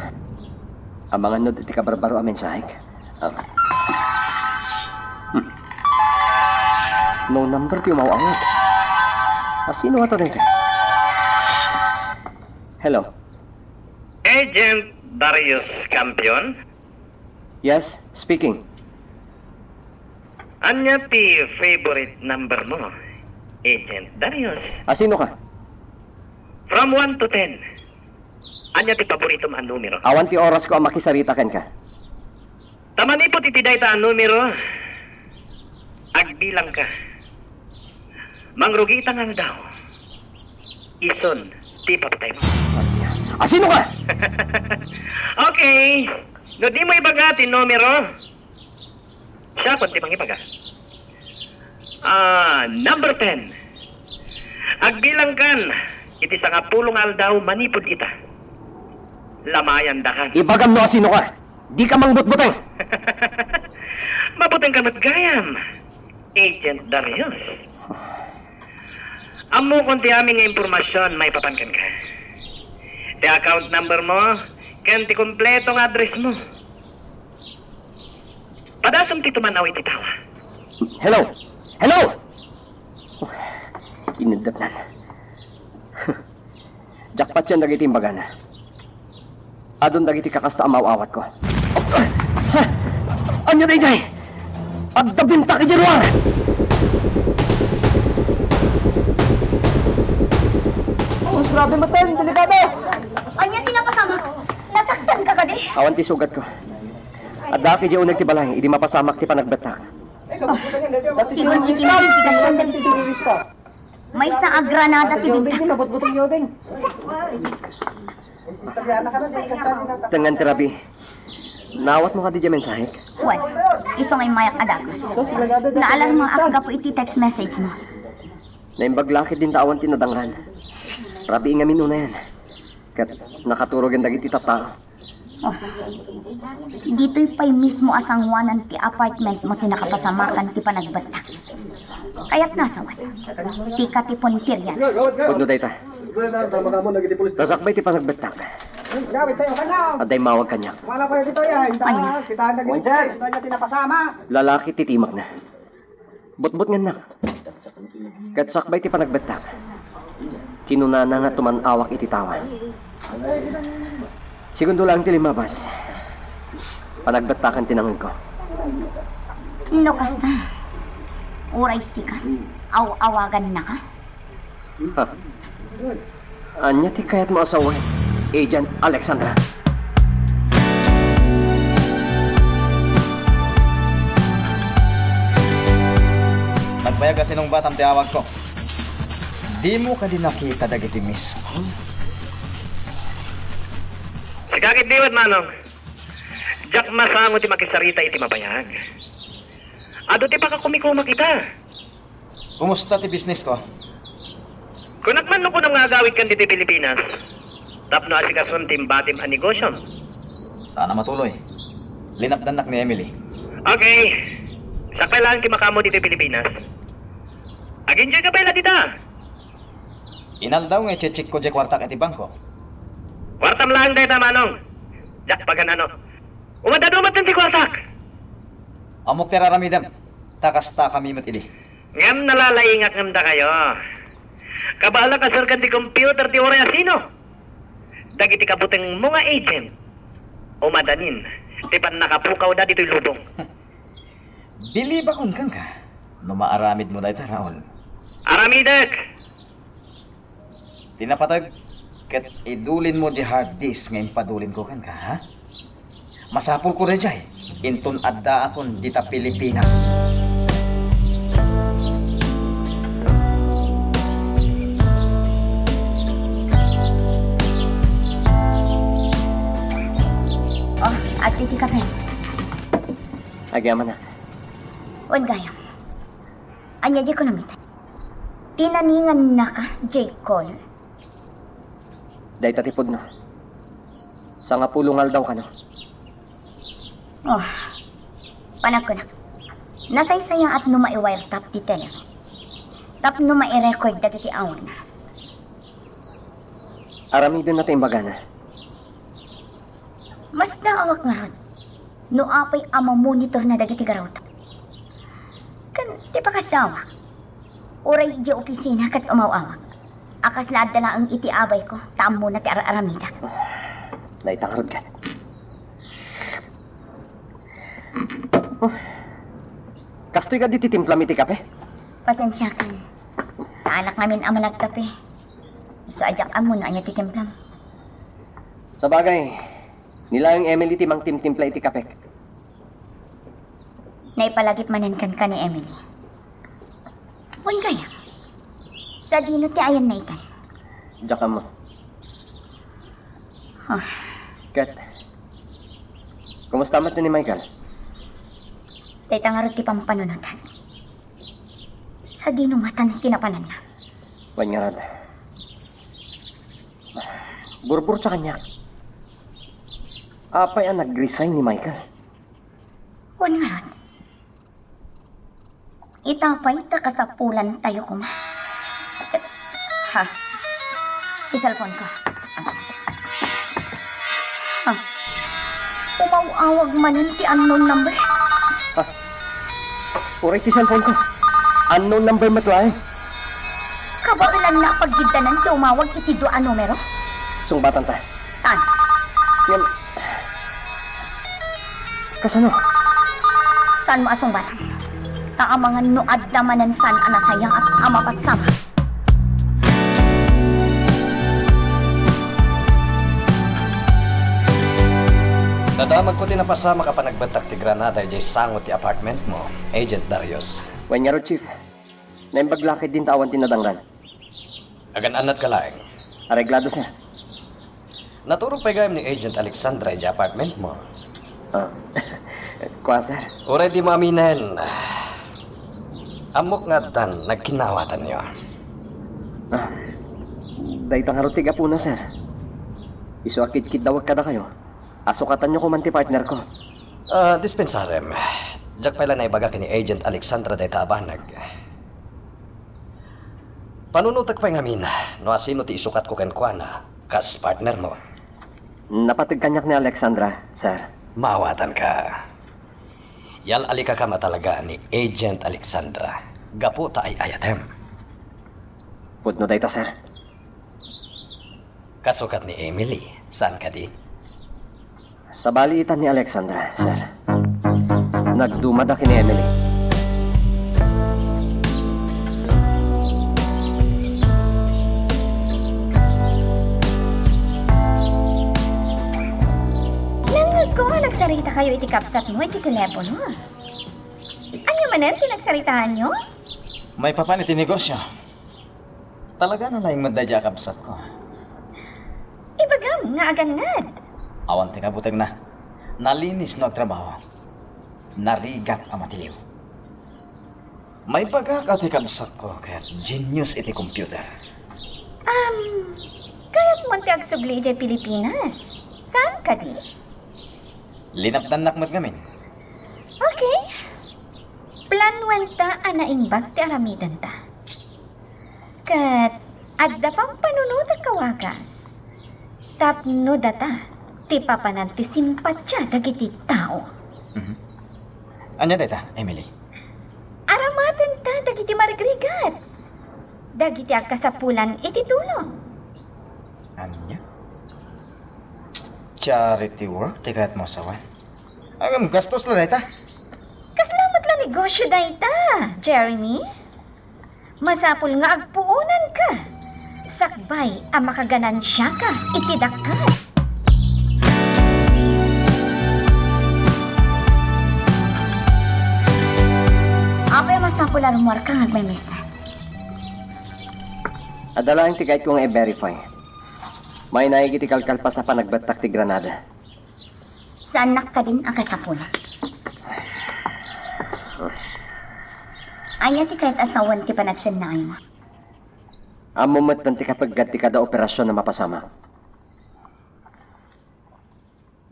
Amangan no adda ti kabarbaro a mensahek. Ah. Hmm. No number ti umaw-awag. Asino ata dayta? Hello. Agent Darius Campion? Yes, speaking. Ania ti favorite number mo, Agent Darius? Asino ka? From one to ten, ania ti paboritom a numero? Awan ti orasko a makisarita kenka. Ta manipud iti dayta a numero, agbilangka. Mangrugi ita nga aldaw, isun ti ipapataymo. Asino ka? Okay. No dimo ibaga ti numero, siakon ti mangibaga. Ah, number ten. Agbilangkan. iti sangapulo nga aldaw manipud ita. Lamayandakan. Ibagam no asinoka. Dika mangbutbuteng. Mabutengka met gayam, Agent Darius. Ammokon ti amin nga impormasion maipapan kenka. Ti account number mo ken ti kompleto nga address mo. Padasem ti tuman-aw iti tawa. Hello! Hello! Inuddatnan. Diak patien dagiti imbagana. Adun dagiti kakasta a maaw-awatko. Ha? Ania daydiay? Adda bintak idiay ruar! Sus, grabe met, delikado! Ania ti napasamak? Nasaktanka kadi? Awan ti sugatko. Addaak idiay uneg ti balay idi mapasamak ti panagbettak. Sigun iti imbestigasion dagiti terorista. Maysa a granada ti bintak. Tengngan ti rabii. Naawatmo kadi diay mensahek? Wen, isu nga immayak a dagus. Naalarmaak gapu iti text message mo. Naimbag la ketdin ta awan ti nadangran. Rabii ngamin unayen. Ket nakaturogen dagiti tattao. Oh. Ditoy pay mismo a sanguanan ti apartment mo ti nakapasamakan ti panagbettak. Kayat nasawen, sika ti puntiryan. Pudno dayta. Ta sakbay ti panagbettak, adda immawag kaniak. Ania? Lalaki ti timekna. Butbutngennak. Ket sakbay ti panagbettak, kinunana nga tuman-awak iti tawa. Segundo laeng ti limmabas, panagbettaken ti nangegko. No kasta, uray sika, aw-awagannaka? Ha? Ania ti kayatmo a sawen, Agent Alexandra? Nagbayag a sinungbatam ti awagko. Dimo kadi nakita dagiti miss call? Sika ketdi met, Manong. Diak masango ti makisarita iti mabayag. Adu ti pakakumikumak ita. Kumusta ti business ko? Kunak man no kunam nga agawidkan ditoy Pilipinas tapno asikason ti imbatim a negosyom. Sana matuloy. Linapdannak ni Emily. Okay. Sakbay laeng ti makaammo ditoy Pilipinas. Ag-enjoy ka pay la dita. Inaldaw nga i-check ko diay kuartak iti bangko. Kuartam laeng dayta, Manong. Diak pagan-ano. Umadado met ti kuartak. Ammok ti ar-aramidem. Ta kasta kami met idi. Ngem nalalaingak ngem dakayo. Kabaelak a serkan ti computer ti uray a sino. Dagiti kabutengmo nga agent, umadanin ti pannakapukawda ditoy lubong. Bilibakon kenka no maaramidmo dayta, Raul. Aramidek! Ti napateg ket idulinmo diay hard disk nga impadulinko kenka, ha? Masapulko daydiay inton addaakon dita Pilipinas. Oh, adtoy ti kape. Agyamanak. Wen gayam. Ania diay kunam ita? Tinaningannaka diay call? Dayta ti pudno. Sangapulo nga aldaw kano. Oh, panagkunak. Nasaysayaat no mai-wiretap ti telephone tapno mai-record dagiti awagna. Aramidenna ti imbagana. Masdaawak ngarud no apay a mamonitorna dagiti garawta. Ken ti pakasdaawak, uray idiay opisina ket umaw-awag a kasla adda laeng iti abayko ta ammona ti ar-aramidek. Dayta ngarud ket. Oh. Kastoy kadi ti timplam iti kape? Pasensiakan. Saanak ngamin a managkape. Isu a diak ammo no ania ti timplam. Sabagay, ni laeng Emily ti mangtimtimpla iti kapek. Naipalagip manen kenka ni Emily. Wen gayam. Sadino ti ayanna itan? Diak ammo. Huh. Ket, kumusta met ni Michael? Dayta ngarud ti pampanunotan. Sadino ngatan ti napananna? Wen ngarud. Burburtsa kaniak. Apay a nag-resign ni Michael? Wen ngarud, ita pay ta kasapulantayo koma. Ha? Ti cellphone ko. Ha? Umaw-awag manen ti unknown number. Ha? Uray ti cellphone ko. Unknown number met laeng. Kabaelanna a paggiddanan ti umawag iti dua a numero? Sungbatanta. Saan? Ngem, kasano? Saanmo a sungbatan? Ta amangan no adda manen saan a nasayaat a mapasamak. Nadamagko ti napasamak a panagbettak ti granada idiay sango ti apartment mo, Agent Darius. Wen ngarud, Chief. Naimbag la ketdin ta awan ti nadangran. Agan-annatka laeng. Areglado, sir. Naturog pay gayam ni Agent Alexandra idiay apartment mo? Ah, kua, sir. Uray dimo aminen, ammok nga addan nagkinnaawatanyo. Ah, dayta ngarud ti gapuna, sir. Isu a kidkiddawek kadakayo a sukatanyo koman ti partnerko. Ah, dispensarem. Diak pay la naibaga ken ni Agent Alexandra dayta a banag. Panunotek pay ngamin no asino ti isukatko kenkuana kas partner mo. Napateg kaniak ni Alexandra, sir. Maawatanka. Yal-alikakam a talaga ni Agent Alexandra gapu ta ay-ayatem. Pudno dayta, sir. Kasukat ni Emily, saan kadi? Sabali ita ni Alexandra, sir. Nagdumada ken ni Emily. Nangngegko nga nagsaritakayo iti kabsatmo iti telepono. Ania manen ti nagsaritaanyo? Maipapan iti negosio. Talaga na laeng met daydiay a kabsatko. Ibagam nga agannad. Awan ti kabutegna. Nalinis no agtrabaho. Narigat a matiliw. Maibagak a ti kabsatko ket genius iti computer. Um, kayatmon ti agsubli idiay Pilipinas? Saan kadi? Linapdannak met ngamin. Okay. Planuenta a naimbag ti aramidenta. Ket adda pampanunotek a wagas tapno data ti papanan ti simpatia dagiti tao. Mhm. Ania dayta, Emily? Aramatenta dagiti marigrigat, dagiti agkasapulan iti tulong. Ania? Charity work ti kayatmo a sawen? Ngem gastos la dayta. Kasla met la negosio dayta, Jeremy. Masapul nga agpuonanka sakbay a makaganansiaka iti dakkel. Apay a masapul a rummuarka nga agmaymaysa? Adda laeng ti kayatko nga i-verify. Mainaig iti kalkalpas a panagbettak ti granada. Saannak kadin a kasapulan. Ania ti kayat a sawen ti panagsennaaymo? Ammom metten ti kapeggad ti kada operasion a mapasamak.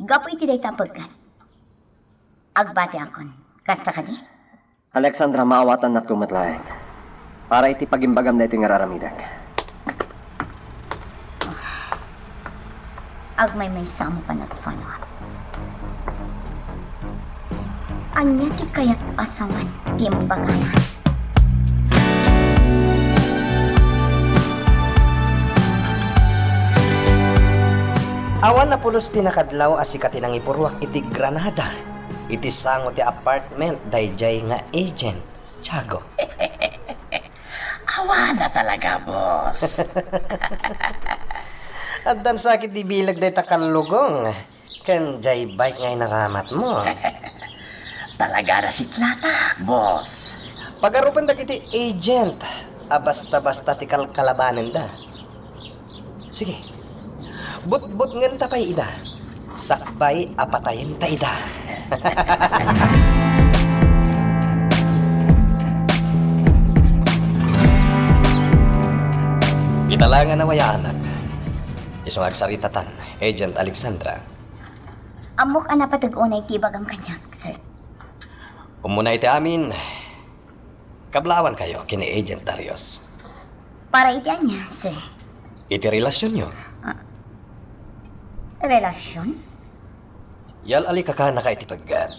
Gapu iti dayta a peggad, agbatiakon. Kasta kadi? Alexandra, maawatannakto met laeng para iti pagimbagam daytoy nga ar-aramidek. Agmaymaysa a mapan follow up. Ania ti kayat a sawen ti imbagana? Awan a pulos ti nakadlaw a sika ti nangipuruak iti granada iti sango ti apartment daydiay nga agent, Tiago. Awan a talaga, boss. Addan sakit di bilag dayta kallugong ken jay bike nga inaramatmo. Talaga a nasiklatak, boss. Pagarupen dagiti agent a basta-basta ti kalkalabanenda. Sige. Butbutngenta pay ida. Sakbay a patayenta ida. Ita la nga nawayaanak. Isu nga agsaritatan, Agent Alexandra. Ammok a napateg unay ti ibagam kaniak, sir. Umuna iti amin, kablawankayo ken ni Agent Darius. Para iti ania, sir? Iti relasionyo. Ah, relasion? Yal-alika kanaka iti peggad.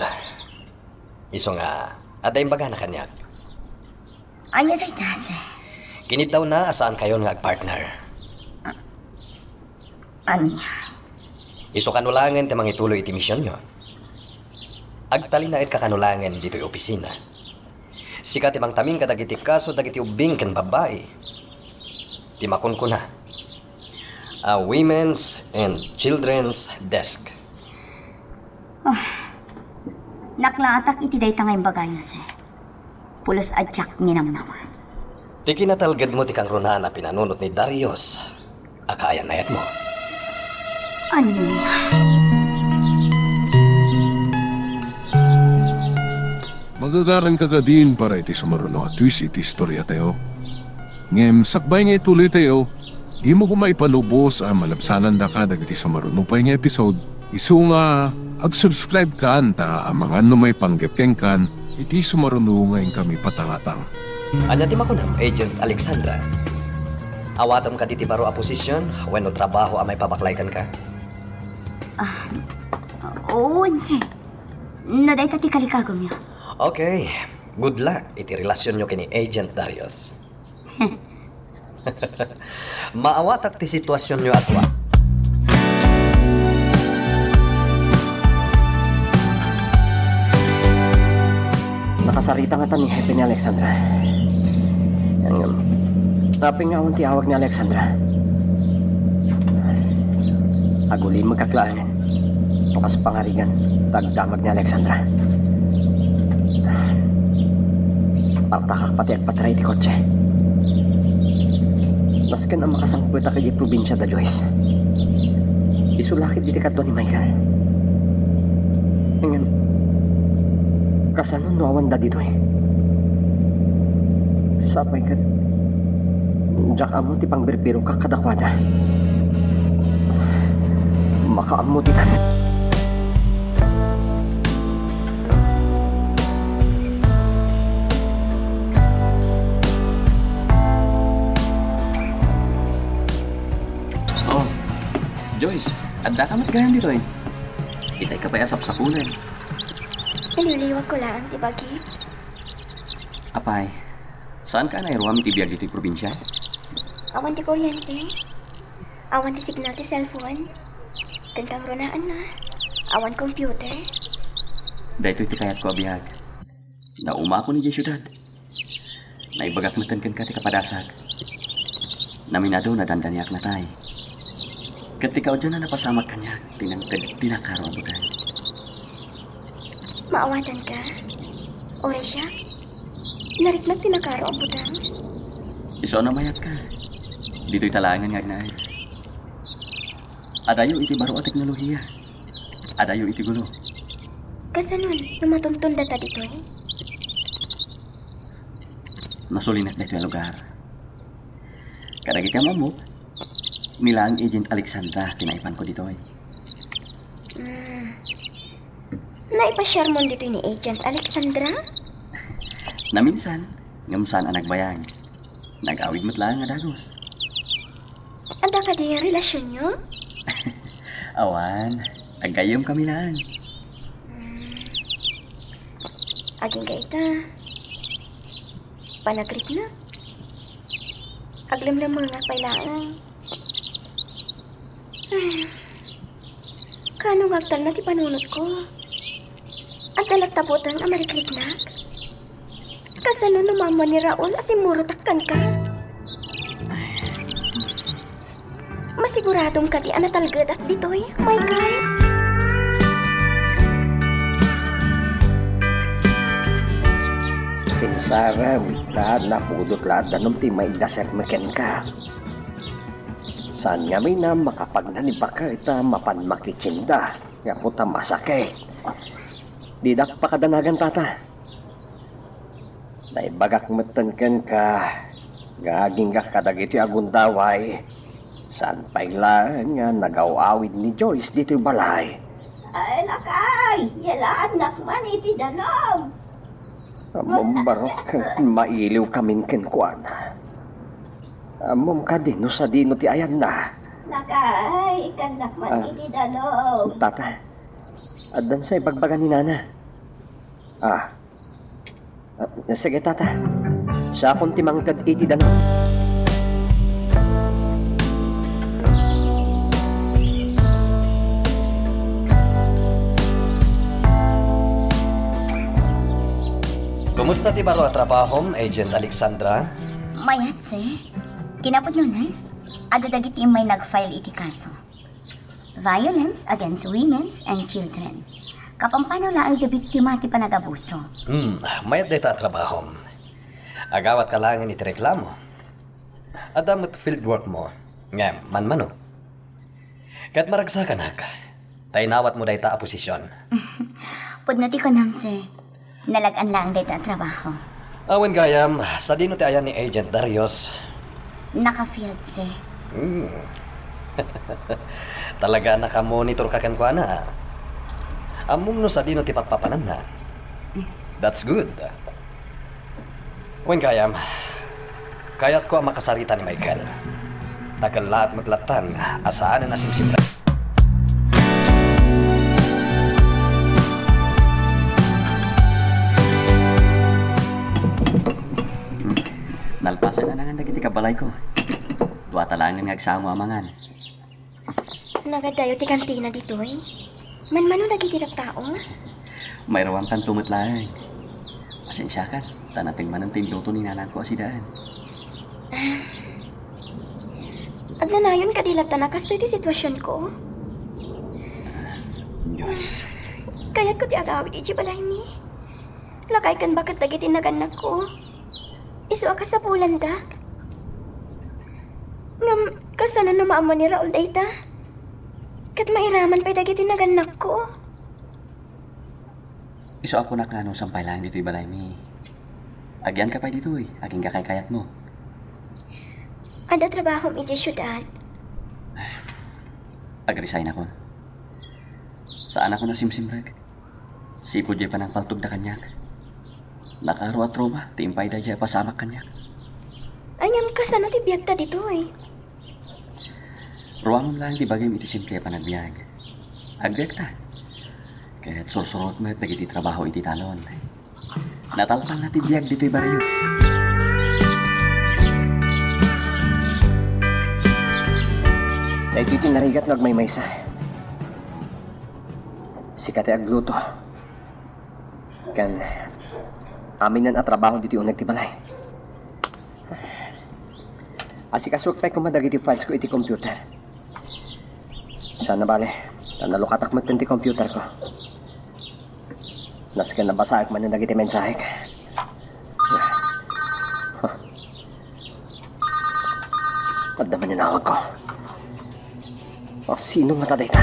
Isu nga, adda imbagana kaniak. Ania dayta, sir? Kiniddawna a saankayon nga agpartner. Ah, ania? Isu kano laengen ti mangituloy iti misionyo. Agtalinaedka kano laengen ditoy opisina. Sika ti mangtamin kadagiti kaso dagiti ubbing ken babbai. Ti makunkuna, a Women's and Children's Desk. Ah, naklaatak iti dayta nga imbagayo, sir. Pulos a diak ninamnama. Ti kinatalgedmo ti kangrunaan a pinanunot ni Darius a kaayan-ayatmo. Ania? Magagaranka kadin para iti sumaruno a twist iti istoriatayo. Ngem sakbay nga ituloytayo, dimo koma ipalubos a malabsanandaka dagiti sumaruno pay nga episode. Isu nga ag-subscribe-kan ta amangan no maipanggep kenkan iti sumaruno nga inkami patangatang. Ania ti makunam, Agent Alexandra? Awatem kadi ti baro a posisyon wenno trabaho a maipabaklay kenka? Ah, wen, sir. No dayta ti kalikagumyo. Okay. Good luck iti relasionyo ken ni Agent Darius. Maawatak ti situasionyo a dua. Nakasarita ngata ni Hepe ni Alexandra. Ngem, apay nga awan ti awag ni Alexandra? Agulimekak laengen. Kas pangarigan, ta agdamag ni Alexandra. Partakak pati agpatray iti kotse. Nasken a makasangpetak idiay probinsia da Joyce. Isu la ket iti kadua ni Michael. Ngem, kasano no awanda ditoy? Sapay ket, diak ammo ti pangbirbirokak kadakuada. Makaammo ti tan-, Oh, Joyce, addaka met gayam ditoy. Itay ka pay a sapsapulen. Iliwliwag ko laeng ti bagi. Apay, saanka a nairuam iti biag ditoy probinsia? Awan ti kuryente. Awan ti signal ti cellphone. Ken kangrunaanna, awan computer. Daytoy ti kayatko a biag. Naumako idiay siudad. Naibagak metten kenka ti kapadasak. Naminado, nadandaniak natay. Ket ti kaudyan a napasamak kaniak ti nangted ti nakaro a buteng. Maawatanka? Uray siak? Nariknak ti nakaro a buteng? Isu a namayatka. Ditoy ta laengen nga agnaed. Adayo iti baro a teknolohiya. Adayo iti gulo. Kasanon no matunton data ditoy? Nasulinak daytoy a lugar. Kadagiti am-ammok, ni laeng Agent Alexandra ti naipanko ditoy. Mm. Naipasiarmon ditoy ni Agent Alexandra? Naminsan, ngem saan a nagbayag. Nag-awid met laeng a dagus. Adda kadi relasionyo? Awan, aggayyemkami laeng. Mm. Agingga ita, panagriknak. Aglemlemmengak pay laeng. Ay, kaano nga agtalna ti panunotko? Adda latta buteng a marikriknak? Kasano no maammo ni Raul a simmurotak kenka? Masiguradom kadi a natalgedak ditoy, Michael? Pinsarem ta napudot la a danum ti maidasepmi kenka. Saan ngamin a makapagnanibaka ita mapan makitienda gapu ta masakit. Didak pakadanagan, Tata. Naibagak metten kenka nga aginggak kadagiti agundaway Saan pay laeng nga nagaw-awid ni Joyce ditoy balay? Ay, lakay! Yalaannak man iti danum! Ammom, Barok, mailiwkamin kenkuana. Ammom kadi no sadino ti ayanna? Lakay, ikkannak man Ah. iti danum! Tata, addan sa ibagbaga ni Nana. Ah. Ah, sige, Tata. Siakon ti mangted iti danum. Kumusta ti baro a trabahom, Agent Alexandra? Mayat, sir. Kinapudno na, adda dagiti immay nag-file iti kaso. Violence against women and children. Kapampanaw laeng ti biktima ti panagabuso. Hmm, mayat dayta a trabahom. Agawat ka laengen iti reklamo. Adda met field work mo. Ngem, manmano. Ket maragsakanak, ta inawatmo dayta a posisyon. Pudno ti kunam, sir. Nalag-an laeng dayta a trabaho. Awan gayam, sadino ti ayan ni Agent Darius? Naka-field, sir. Hmm. Talaga nakamonitor ka kenkuana, ah. Ammom no sadino ti pappapananna. That's good. Wen gayam, kayatko a makasarita ni Michael. Ta kellaat met lattan a saanen a simsimrek. Nalpasen a nangan dagiti kabalayko. Duata laengen nga agsamo a mangan. Nagaddayo ti kantina ditoy? Manmano dagiti tattao? Mairuamkanto met laeng. Pasensiakan, ta nateng manen ti inluto ni nanangko a sidaen. Ah. Agnanayon kadi latta a kastoy ti situasionko? Diyos. Kayatko ti agawid idiay balaymi. Lakay ken baket dagiti nagannakko. Isu a kasapulandak. Ngem, kasano no maammo ni Raul dayta? Ket mairaman pay dagiti nagannakko? Isu a kunak nga no saan pay laeng ditoy balaymi. Agianka pay ditoy, agingga kaykayatmo. Adda trabahom idiay siudad. Agresignakon. Saanakon a simsimrek. Sipud diay panangpaltogda kaniak. Nakaro a trauma ti impay daydiay a pasamak kaniak. Ay, ngem kasano ti biagta ditoy? Ruamem laeng ti bagim iti simple a panagbiag. Agbiagta. Ket sursurotek met dagiti trabaho iti talon. Nataltalna ti biag ditoy barrio. Daytoy ti narigat no agmaymaysa. Sika ti agluto. Ken, aminan a trabaho ditoy uneg ti balay. Asikasuek pay koma dagiti files ko iti computer. Saan a bale, ta nalukatak met ti computer ko. Nasken a basaek manen dagiti mensahek. Adda manen awagko. O, sino ngata dayta?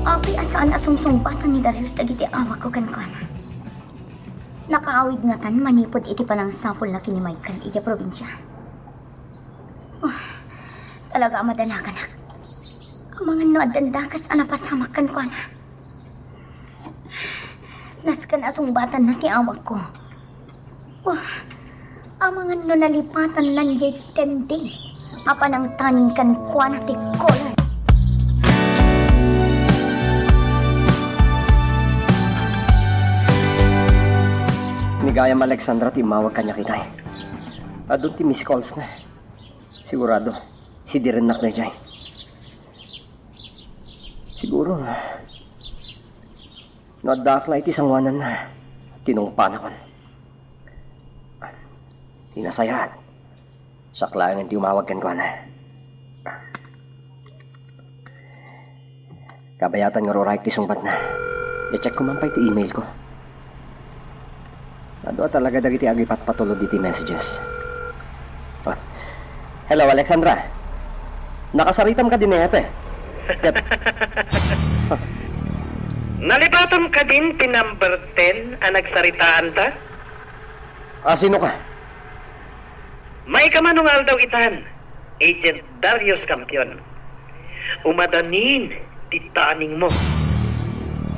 Apay a saan a sungsungbatan ni Darius dagiti awagko kenkuana. Nakaawid ngatan manipud iti panangsapulna ken ni Michael idiay probinsia. Oh, talaga a madalaganak. Amangan no addan dakes a napasamak kenkuana. Nasken a sungbatanna ti awagko. Oh, amangan no nalipatan lan diay ten days a panangtaning kenkuana ti caller. Ni gayam Alexandra ti immawag kaniak itay. Adun ti missed calls na. Sigurado, sidirennak daydiay. Siguro, no addaak la iti sanguananna, tinungpanakon. Ti nasayaat, siak laengen ti umawag kenkuana. Kabayatan nga ruraek ti sungbatna. I-check ko man pay ti email ko. Adu a talaga dagiti agipatpatulod iti messages. Ah. Hello, Alexandra. Nakasaritam kadi ni Hepe? Ket, ah. Nalipatam kadin ti number ten a nagsaritaanta? A, sino ka? Maikaman nga aldaw itan, Agent Darius Campion. Umadanin ti taningmo.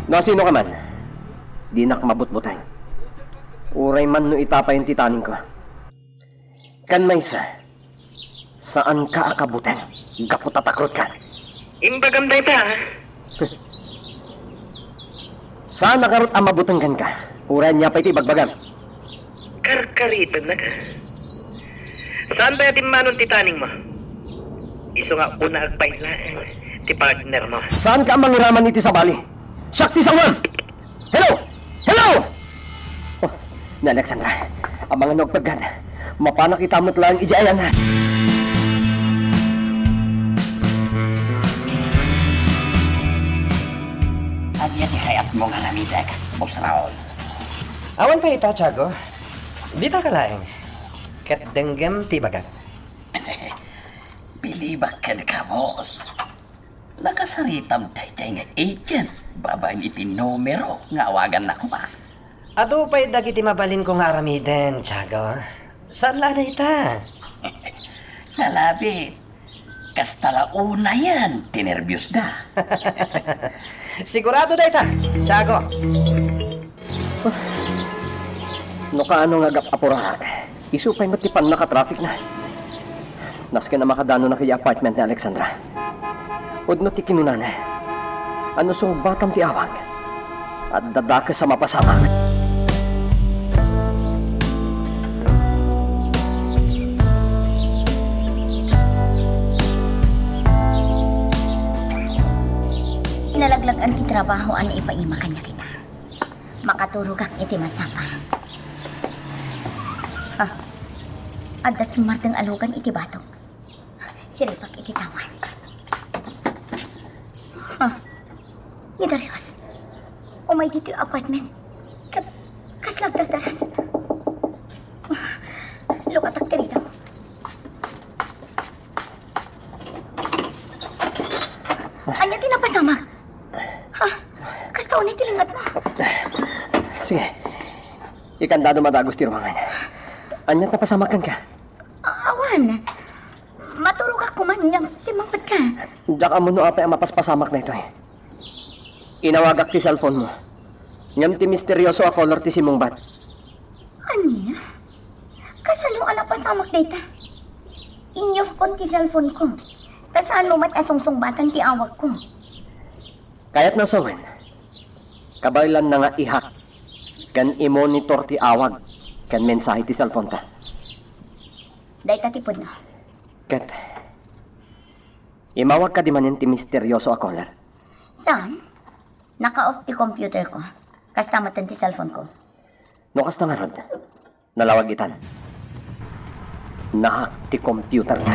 No, sino ka man? Dinak mabutbuteng. Uray man no ita payen ti taningko. Ken maysa, saanka a kabuteng gapu ta takrotka. Imbagam dayta, a? Saan a ngarud a mabuteng kenka, uray ania pay ti ibagbagam. Karkaritennaka. Saan pay a timmanon ti taningmo? Isu nga una agpay laeng ti partnermo. Saanka a mangiraman iti sabali. Siak ti sangam! Hello! Hello! Oh, ni Alexandra. Amangan no agpeggad. Mapanak ita met laeng idiay ayan. Ania ti kayatmo nga aramidek, Boss Raul? Awan pay ita, Tiago. Ditaka laeng. Ket denggem ti ibagak. Bilibak kenka, boss. Nakasaritam daydiay nga agent babaen iti numero nga awaganna koma. Adu pay dagiti mabalinko nga aramiden, Tiago. Saan la a dayta? Nalabit. Kasta la unayen ti nerbiosda. Sigurado dayta, Tiago. No kaano nga agap-apuraak, isu pay met ti pannakatrafficna. Nasken a makadanonak idiay apartment ni Alexandra. Pudno ti kinunana, a no sungbatam ti awag, adda dakes a mapasamak. Nalaglag-an ti trabaho a naipaima kaniak ita. Makaturogak iti masapa. Ah, adda simmarteng a lugan iti batok. Siripak iti taman. Ah, ni Darius. Umay ditoy apartment. Ka-, kasla agdardaras. Lukatak ti rigaw. Ania ti napasamak? Ha? Kasta unay ti lingatmo? Sige. Ikandado madagos ti ruangan. Ania ti napasamak kenka? A-, awan. Maturogak koman ngem simmangpetka. Diak ammo no apay a mapaspasamak daytoy. Inawagak ti cellphone mo. Ngem ti misterioso a color ti simmungbat. Ania? Kasano a napasamak dayta? Inyufkon ti cellphone ko. Ta saanmo met a sungsungbatan ti awagko. Kayatna sawen, kabaelanna nga i-hack ken i-monitor ti awag ken mensahe ti cellphone ta. Dayta ti pudno. Ket imawag kadi manen ti misterioso a caller? Saan? Naka-off ti computer ko. Kasta met ti cellphone ko. No kasta ngarud, nalawag itan. Nahack ti computer ta.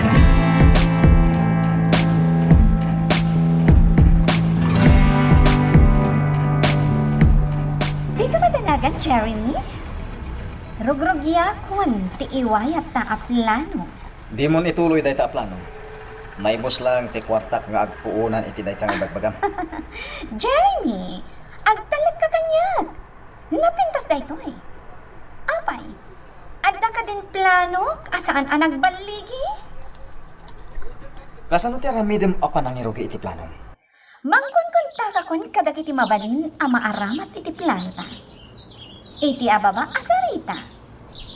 Dika madanagan, Jeremy? Rugrugiakon ti iwayatta a plano. Dimon ituloy dayta a plano. Naibus laeng ti kuartak nga agpuonan iti dayta nga ibagbagam. Jeremy, agtalekka kaniak. Napintas daytoy. Apay, adda kadin planok a saan a nagballigi? Kasano ti aramidem a panangirugi iti planom? Mangkunkuntakakon kadagiti mabalin a maaramat iti planota. Iti ababa a sarita,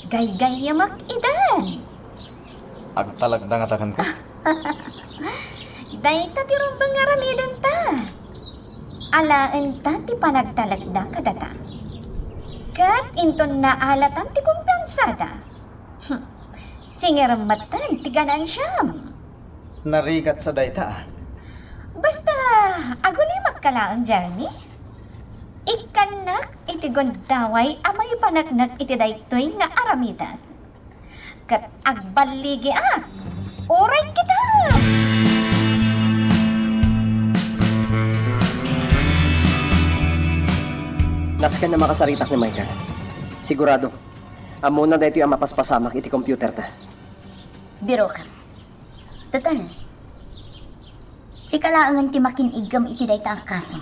gaygayyamak idan. Agtalagdangata kenka? Dayta ti rumbeng nga aramidenta. Alaenta ti panagtalekda kadata. Ket inton naalatan ti kumpiansada, hmm, singerem metten ti ganansiam. Narigat sa dayta, a. Basta, agulimakka laeng, Jeremy. Ikkannak iti gundaway a maipaneknek iti daytoy nga aramiden. Ket agballigiak. Uray kita! Nasken a makasaritak ni Michael. Sigurado, ammona daytoy a mapaspasamak iti computer ta. Birokam. Total, sika laengen ti makin-iggem iti dayta a kaso.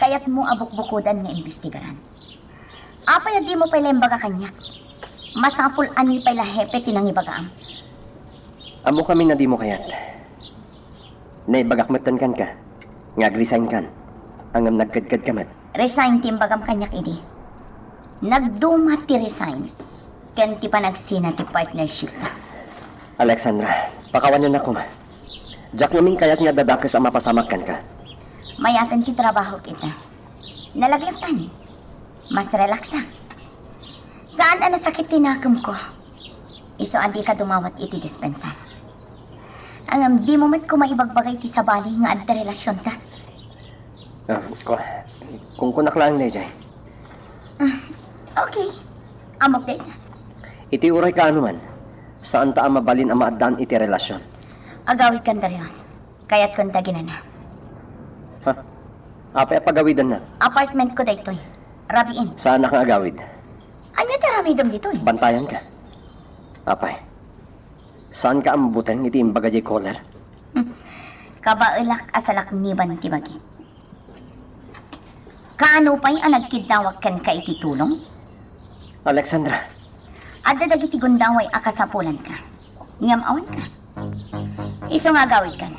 Kayatmo a bukbukodan nga imbestigaran. Apay a dimo pay la imbaga kaniak? Masapul a ni pay la hepe ti nangibagaam. Ammok amin a dimo kayat. Naibagak metten kenka nga agresign kan, ngem nagkedkedka met. Resign ti imbagam kaniak idi. Nagduma ti resign ken ti panagsina ti partnership. Alexandra, pakawanen a koma. Diak ngamin kayat nga adda dakes a mapasamak kenka. Mayaten ti trabahok ita. Nalaglagan. Mas relaxak. Saan a nasakit ti nakemko. Isu a dika dumawat iti dispensar. Ngem dimo met koma ibagbaga iti sabali nga adda relasionta. Ah, ku-, kunkunak laeng daydiay. Ah, okay. Ammok dayta. Iti uray kaano man, saanta a mabalin a maaddaan iti relasion. Agawidkan, Darius. Kayatkon daginana. Ha? Apay a pagawidanna? Apartmentko daytoy. Rabiin. Saanak nga agawid. Ania ti aramidem ditoy? Bantayanka. Apay, saanka a mabuteng iti imbaga diay caller? Hmm. Kabaelak a salakniban ti bagi. Kaano pay a nagkidnawak kenka iti tulong? Alexandra. Adda dagiti gundaway a kasapulanka. Ngem awanka. Isu nga agawidkan.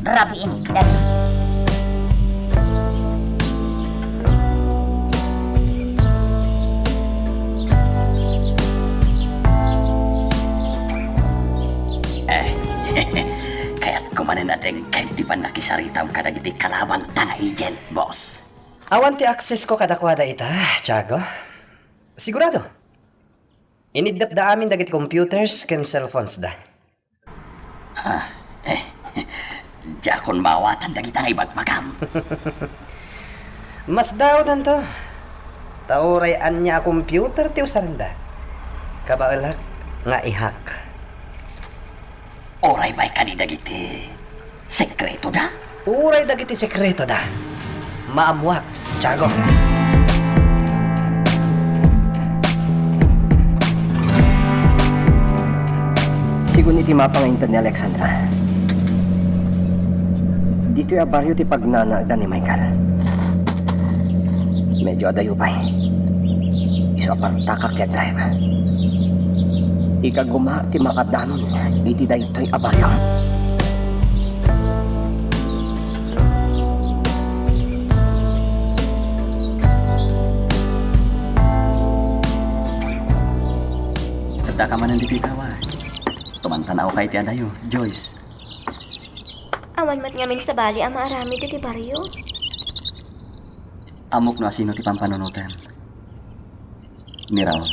Rabiin, dagiti. Eh, kayatko manen a denggen ti pannakisaritam kadagiti kalabanta nga agent, boss. Awan ti access ko kadakuada ita, Tiago. Sigurado. Iniddepda amin dagiti computers ken cellphones da. Ah, eh, diakon maawatan dagita nga ibagbagam. Masdaodanto. Ta uray ania a computer ti usarenda, kabaelak nga i-hack. Uray pay kadi dagiti sekretoda? Uray dagiti sekretoda. Maammuak, Tiago. Sigun iti mapa nga inted ni Alexandra, ditoy a barrio ti pagnanaedda ni Michael. Medyo adayo pay. Isu a partakak ti agdrive. Ikagumaak ti makadanon iti daytoy a barrio. Addaka manen ditoy, tawa. Tumantanaw ka iti adayo, Joyce. Awan met ngamin sabali a maaramid iti barrio. Ammok no asino ti pampanunotem. Ni Raul,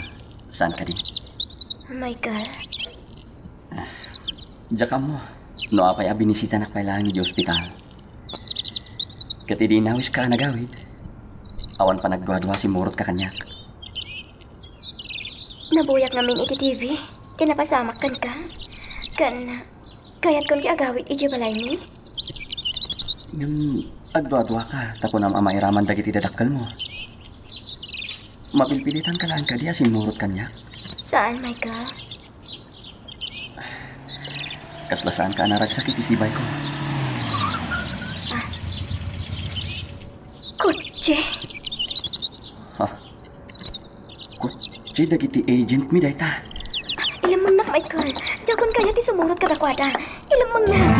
saan kadi? Michael. Ah, diak ammo no apay a binisitanak pay laeng idiay ospital. Ket idi inawiska a nagawid, awan panagduadua a simmurotka kaniak. Nabuyak ngamin iti T V ti napasamak kenka. Ken kayatkon ti agawid idiay balaymi. Ngem agduaduaka ta kunam a mairaman dagiti dadakkelmo. Mapilpilitanka laeng kadi a simmurot kaniak? Saan, Michael. Kasla saanka a naragsak iti sibayko. Ah. Kotse? Ha? Kotse dagiti agentmi dayta. Ah, ilemmengnak, Michael. Diakon kayat ti sumurot kadakuada. Ilemmengnak.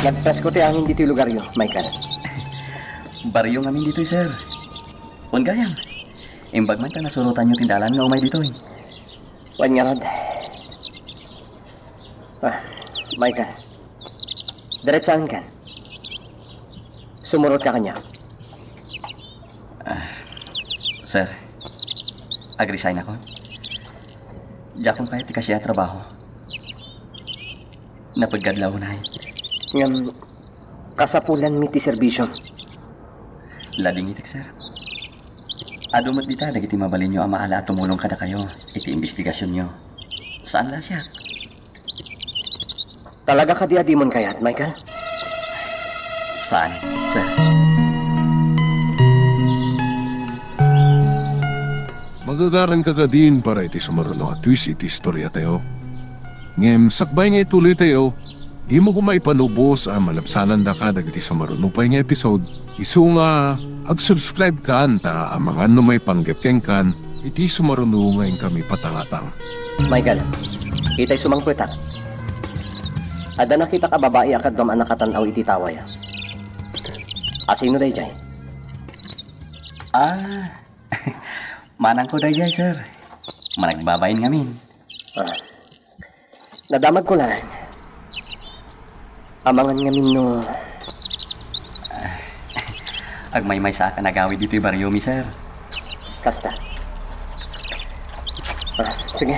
Nagpresko ti angin ditoy lugaryo, Michael. Barrio ngamin ditoy, sir. Wen gayam, imbag man ta nasurotanyo ti dalan nga umay ditoy. Wen ngarud. Ah, Michael. Diretsaenkan. Sumurotka kaniak. Ah, sir, agresignakon. Diakon kayat ti kasia a trabaho. Napeggad la unay. Ngem, kasapulanmi ti serbisiom. Ladingitek, sir. Adu met dita dagiti mabalinyo a maala a tumulong kadakayo iti imbestigasionyo. Saan la siak. Talaga kadi a dimon kayat, Michael? Saan, sir? Magagaranka kadin para iti sumaruno a twist iti istoriatayo? Ngem sakbay nga ituloytayo, dimo koma ipanubos a malabsanandaka dagiti sumaruno pay nga episode. Isu nga ag-subscribe kan ta amangan no maipanggep kenkan iti sumaruno nga inkami patangatang. Michael, itay sumangpetak. Adda nakitak a babai a kaduam a nakatan-aw iti taway. Asino daydiay? Ah, manangko daydiay, sir. Managbabain ngamin. Ah. Nadamagko laeng. Amangan ngamin no. Agmaymaysaak a nagawid ditoy bariomi, sir. Kasta. Ah, sige.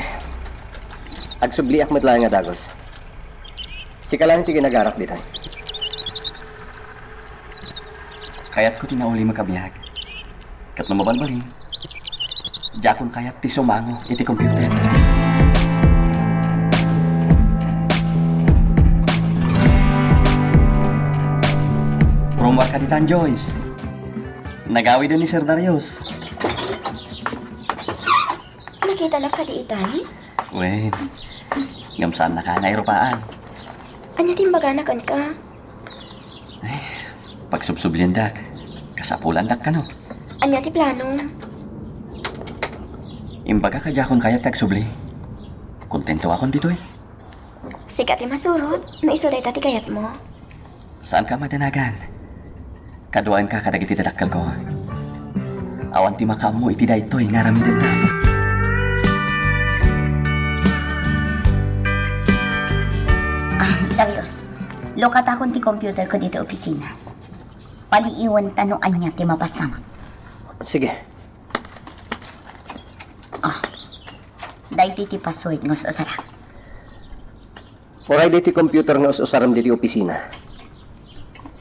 Agsubliak met laeng a dagus. Sika laeng ti ginagarak ditoy. Kayatko ti naulimek a biag. Ket no mabalbalin, diakon kayat ti sumango iti computer. Rummuarka ditan, Joyce. Nagawiden ni Sir Darius. Nakitanak kadi itan? Wen, ngem saannaka a nairupaan. Ania ti imbagana kenka? Ay, pagsubsubliendak. Kasapulandak kano. Ania ti plano? Imbagak a diakon kayat ti agsubli. Kontentoakon ditoy. Sika ti masurot no isu dayta ti kayatmo. Saanka madanagan. Kaduaenka kadagiti dadakkelko. Awan ti makaammo iti daytoy nga aramidenta. Ah, Darius, lukatakon ti computer ko ditoy opisina. Paliiwenta no ania ti mapasamak. Sige. Ah, daytoy ti password nga us-usarak. Uray daytoy computer nga us-usarem ditoy opisina.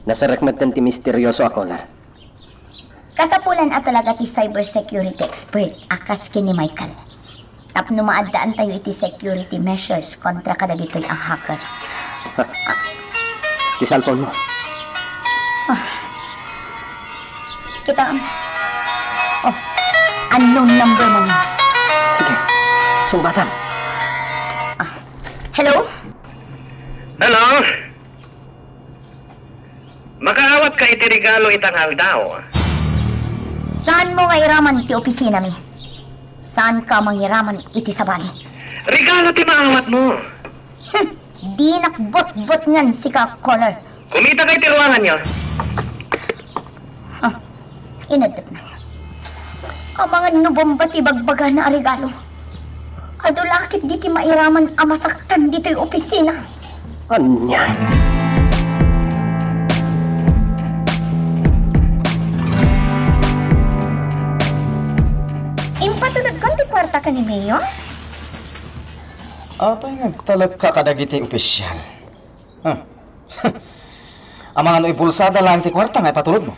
Nasarek metten ti misterioso a caller. Kasapulan a talaga ti cybersecurity expert a kas ken ni Michael. Tapno maaddaantayo iti security measures kontra kadagitoy a hacker. Ha? Ti cellphone mo. Ah. Kitaem. Oh, unknown number man. Sige, sungbatam. Ah. Hello? Hello? Makaawatka iti regalo ita nga aldaw. Saanmo nga iraman ti opisinami? Saanka mangiraman iti sabali? Regalo ti maawatmo. Hmm, dinak butbutngen sika, caller. Kumitakay ti ruanganyo. Ah, inaddetna. Amangan no bomba ti bagbagana a regalo. Adu la ket ditoy mairaman a masaktan ditoy opisina. Ania? Impatulodkon ti kuarta ken ni Mayor? Apay nga agtalekka kadagiti opisyal? Huh. Amangan no ibulsada laeng ti kuarta nga ipatulodmo?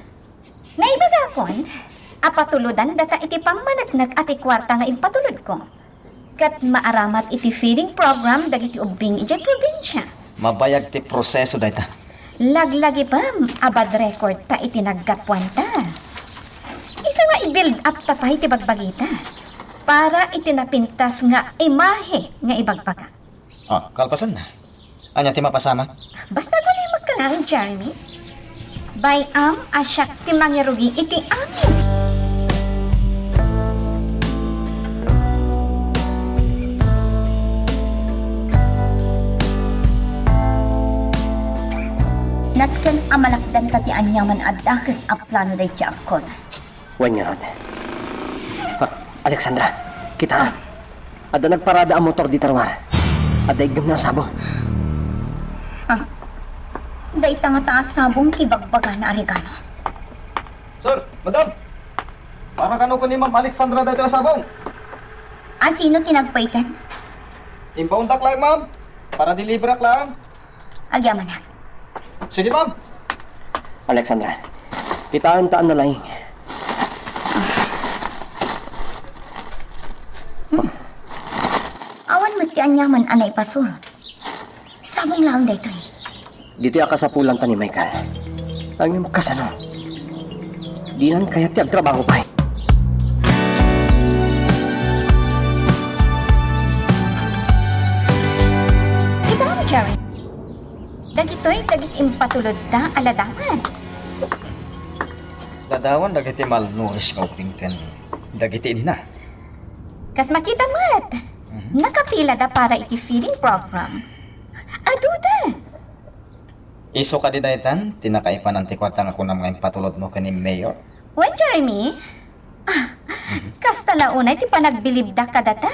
Naibagakon a patulodan data iti pammaneknek a ti kuarta nga impatulodko. Ket maaramat iti feeding program dagiti ubbing idiay probinsia. Mabayag ti proseso dayta. Laglagipem a bad record ta iti naggapuanta. Isu nga i-build up ta pay ti bagbagita para iti napintas nga imahe nga ibagbaga. Ah, kalpasanna. Ania ti mapasamak? Basta agulimek laeng, Jeremy. Bay-am a siak ti mangirugi iti amin. Nasken a malakdanta ti aniaman a dakes a plano daydiay a caller. Wen ngarud. Ha, Alexandra, kitaem. Adda nagparada a motor dita ruar. Adda iggemna a sabong. Ah, dayta ngata a sabong ti bagbagana a regalo. Sir, madam, para kano ken ni Ma'am Alexandra daytoy a sabong? Asino ti nagpayten? Imbaondak laeng, ma'am, para deliverak laeng. Agyamanak. Sige, ma'am. Alexandra, kitaenta a nalaing. Hmm. Awan met ti aniaman a naipasurot. Sabong laeng daytoy. Ditoy a kasapulanta ni Michael. Ngem kasano? Dinan kayat ti agtrabaho pay. Dagitoy dagiti impatulodda a ladawan. Ladawan dagiti malnourished nga ubing ken dagiti inna. Kas makita met, Mhm. nakapilada para iti feeding program. Aduda. Isu kadi daytan ti nakaipanan ti kuarta nga kunam nga impatulodmo ken ni Mayor? Wen, Jeremy? Ah, Mhm. kasta la unay ti panagbilibda kadata.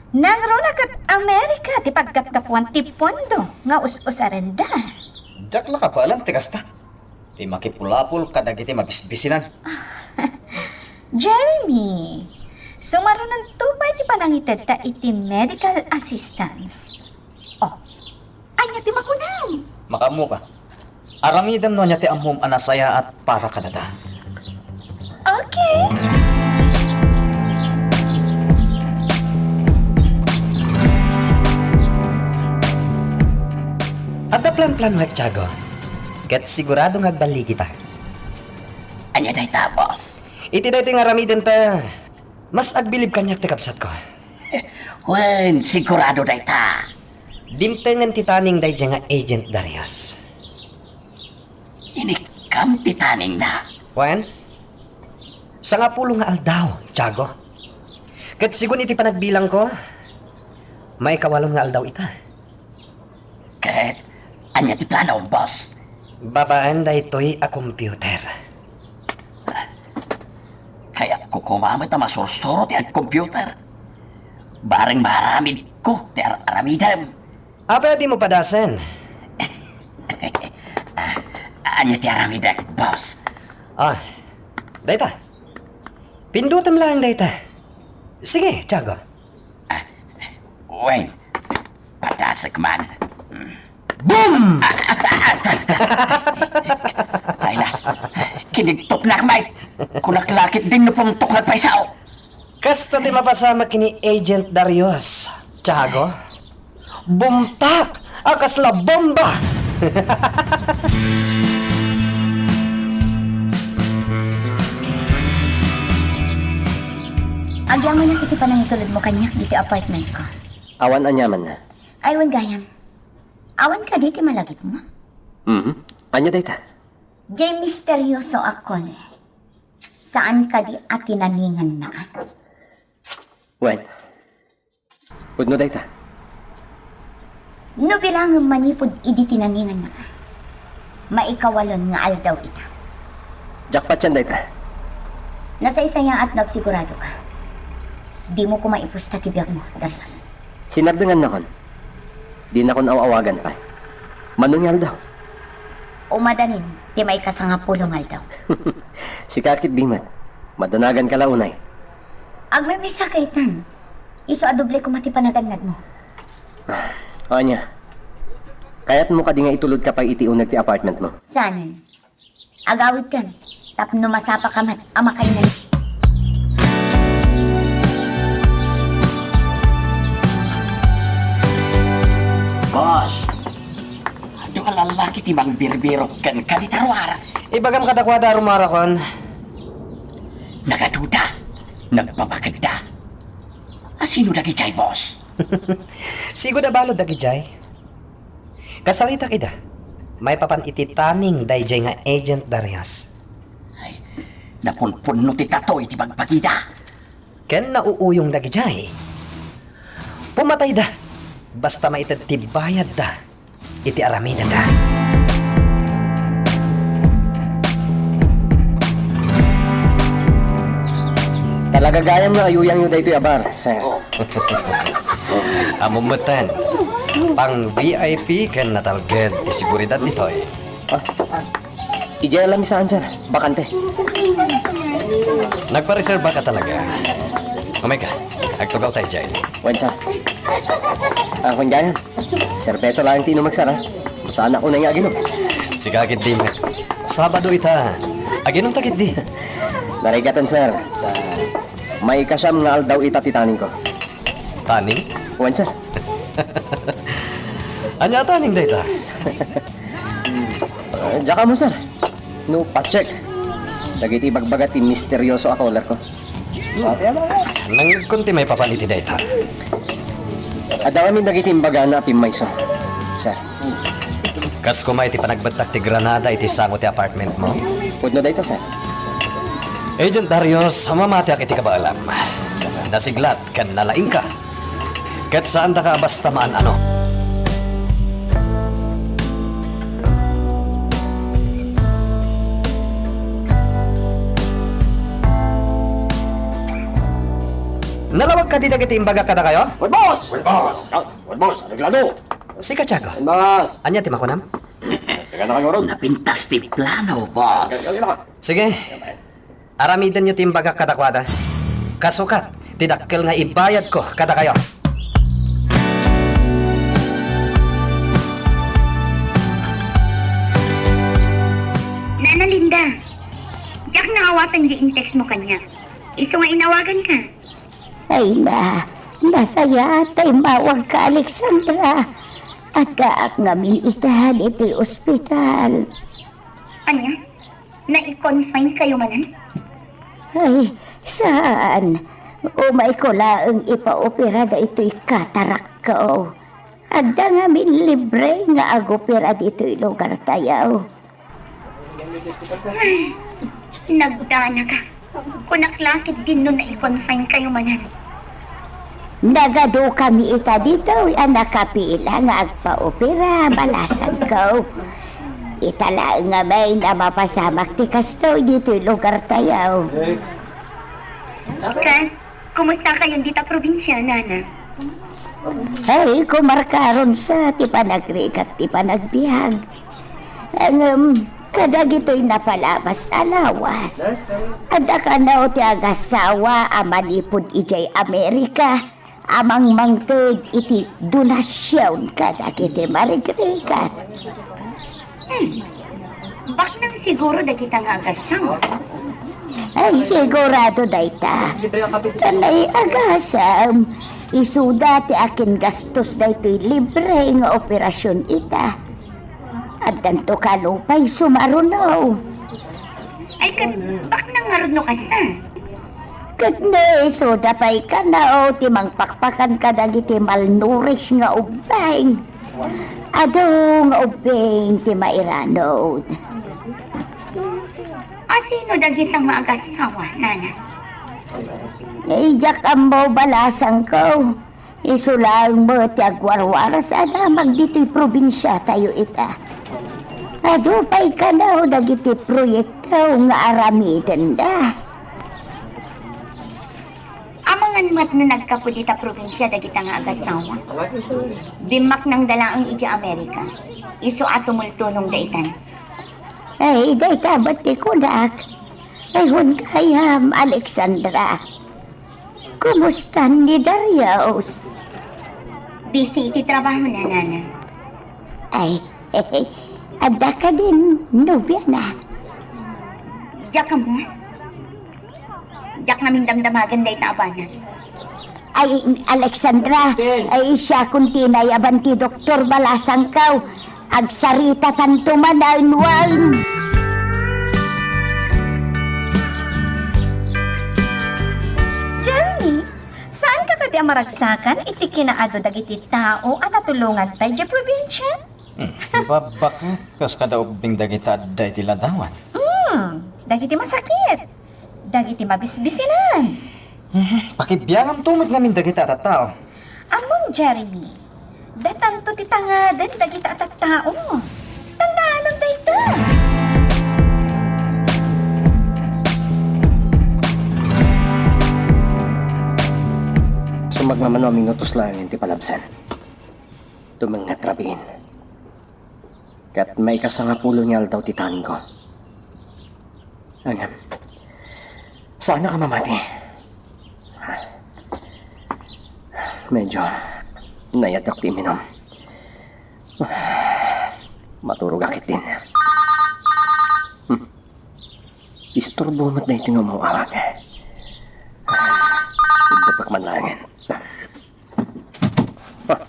Nangruna ket Amerika ti paggapgapuan ti pondo nga us-usarenda. Diak la kabaelan ti kasta. Ti makipulapol kadagiti mabisbisinan. Jeremy, sumarunanto pay ti panangitedta iti medical assistance. Oh, ania ti makunam? Makaammoka. Aramidem no ania ti ammom a nasayaat para kadata. Okay. Adda plan-planoek, Tiago. Ket sigurado nga agballigita. Ania dayta, boss? Iti daytoy nga aramidenta, mas agbilib kaniak ti kabsatko. Wen, sigurado dayta. Dimtengen ti tanning daydiay nga Agent Darius. Inikkam ti taningna. Wen, sangapulo nga aldaw, Tiago. Ket segun iti panagbilangko, maikawalon nga aldaw ita. Ket ania ti plano, boss? Babaen daytoy a computer. Kayatko koma met a masursuro ti agcomputer. Bareng maaramidko ti ar-aramidem. Apay a dimo padasen? Ania ti aramidek, boss? Ah, dayta. Pindutem laeng dayta. Sige, Tiago. Ah, wen, padasek man. Boom! Ay na, kinigtoknak, Mike. Kunak lakit din no pumtok nagpaisaw. Kasta ti mapasamak ni Agent Darius, Tiago. Bumtak a kasla bomba! Agyamanak iti panangitulodmo kaniak ditoy apartmentko. Awan aniamanna. Ay, wen gayam. Awan kadi ti malagipmo? Mhm. Ania dayta? Diay misterioso a caller. Saan kadi a tinaninganna? Wen. Pudno dayta. No bilangem manipud idi tinaninganna, maikawalon nga aldaw ita. Jackpot yan dayta. Nasaysayaat no agsigurado ka. Dimo koma ipusta ti biagmo, Darius. Sinardengannakon. Dinakon aw-awagan pay. Mano nga aldaw? Umadanin ti maikasangapulo nga aldaw. Sika ket di met. Madanaganka la unay. Agmaymaysa ka itan. Isu a doble koma ti panagannadmo. Ania? Kayatmo kadi nga itulodka pay iti uneg ti apartmentmo? Saanen. Agawidkan tapno masapaka met a makainum. Boss, adu a lallaki ti mangbirbirok kenka dita ruar. Ibagam kadakuada a rumarakon. Nagaduda, nagpapakedda. A sino dagidiay, boss? Sigud a balud dagidiay. Kasaritak ida, maipapan iti tanning daydiay nga Agent Darius. Ay, napunpunno ti tato iti bagbagida. Ken nauuyong dagidiay. Pumatayda, basta maited ti bayadda iti aramidenda. Talaga gayam nga ayuyangyo daytoy a bar, sir. Ammom metten, pang V I P ken natalged ti seguridad ditoy. Ah, idiay a lamisaan, sir. Bakante. Nagpareserba ka talaga. Umayka, agtugaw tayo dyan. Wen, sir. Ah, kun gayam, serbesa laeng ti inumek, sir, ha? Saan ako na nga aginom? Sika, ketdi met. Sabado ita. Aginom ta, ketdi. Narigaten, sir. Maikasiam nga aldaw ita ti taningko. Taning? Wen, sir. Ania a taning dayta? Eh, diak ammo, sir. No, pa-check dagiti ibagbaga ti misterioso a caller ko. Nangngegkon ti maipapan iti dayta. Adda amin dagiti imbagana a pimmaysa. Sir. Kas koma iti panagbettak ti granada iti sango ti apartment mo? Pudno dayta, sir. Agent Darius, mamatiak iti kabaelam. Nasiglat ken nalaingka. Ket saandaka a basta maan-ano. Nalawag kadi dagiti imbagak kadakayo? Well, boss! Well, boss! Well, boss, areglado! Sika, Tiago. Boss! Ania ti makunam? Sika na kayo ron. Napintas ti plano, boss. Sige. Aramidenyo ti imbagak kadakuada. Kasukat, ti dakkel nga ibayadko kadakayo. Nana Linda, diak naawatan di in-text mo kaniak. Isu nga inawaganka. Ay na, nasayaat ta immawagka, Alexandra. Addaak ngamin ita ditoy ospital. Ania? Nai-confine kayo manen? Ay, saan. Umayko laeng ipaopera daytoy katarakko. Adda ngamin libre nga agopera ditoy lugartayo. Ay, nagdanaka. Kunak la ket dinno nai-confine kayo manen. Nagadukami ita ditoy a nakapila nga agpaopera, balasangko. Ita laeng ngamin a mapasamak ti kastoy ditoy lugartayo. Ken, kumusta kayon dita probinsia, Nana? Ay, kumarkaron sa ti panagrigat ti panagbiag. Ngem, kadagitoy napalabas a lawas, adda kano ti agasawa a manipud idiay Amerika a mangmangted iti donasion kadagiti marigrigat. Hmm. Baknang siguro dagita nga agasawa. Ay, sigurado dayta. Tanay agasam, isuda ti akin gastos daytoy libre nga operasion ita. Addanto kano pay sumaruno. Ay, ket baknang ngarud no kasta? Ket ni, isuda pay kano ti mangpakpakan kadagiti malnourished nga ubbing. Adu nga ubbing ti mairanod. A, sino dagita nga agasawa, Nana? Ay, diak ammo, balasangko. Isu laeng met ti agwarwaras a damag ditoy probinsiatayo ita. Adu pay kano dagiti proyekto nga aramidenda. Amangan met no nagkapu dita probinsia dagita nga agasawa. Bimmaknangda laeng idiay Amerika. Isu a tumultulongda itan. Ay, dayta met ti kunak. Ay, wen gayam, Alexandra. Kumusta ni Darius? Busy iti trabaho na, Nana. Ay, adda kadin nobiana? Diak ammo. Diak ngamin damdamagan dayta a bana. Ay, Alexandra, ay, siakon ti nayaban ti doktor, balasangko. Agsaritatanto manen wen. Jeremy, saanka kadi a maragsakan iti kinaadu dagiti tao a natulonganta idiay probinsia? Hmm, ibabbaka, kas kada ubbing dagita adda iti ladawan. Hmm, dagiti masakit. Dagiti mabisbisinan. Hmm, pakibiagamto met ngamin dagita a tattao. Ammom, Jeremy, datanto ti tangaden dagita a tattao. Tandaanam dayta. Sumagmamano a minutos laeng ti palabsan. Tumengnget rabiin. Ket maikasangapulo nga aldaw ti taningko. Ngem, saanak a mamati. Medyo nayatak ti iminom. Maturogak ketdin. Hmm. Isturbo met daytoy nga umaw-awag. Iddepek man laengen. Ah.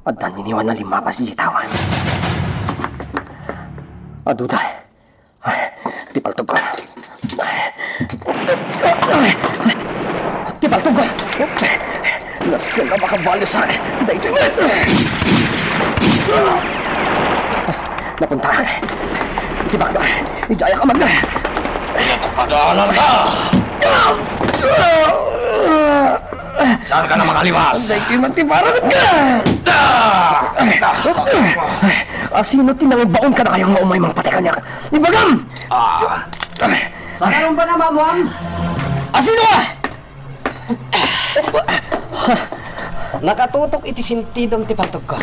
Adda niniwan a limmabas idiay tawa. Aduda. Ti paltogko. Ti paltogko. Nasken a makabaliw sa daytoy met. Napuntak. Iti bakto. Idiayak a magda. Padalan ka! Saan ka na makaliwas? Daytoy man ti parang ka! Ah! Asino ti nangibaon kadakayo nga umay mangpatay kaniak? Ibagam! Ah. Saan ba na, ma'am? Asino ka? Nakatutok iti sentidom ti pantogko.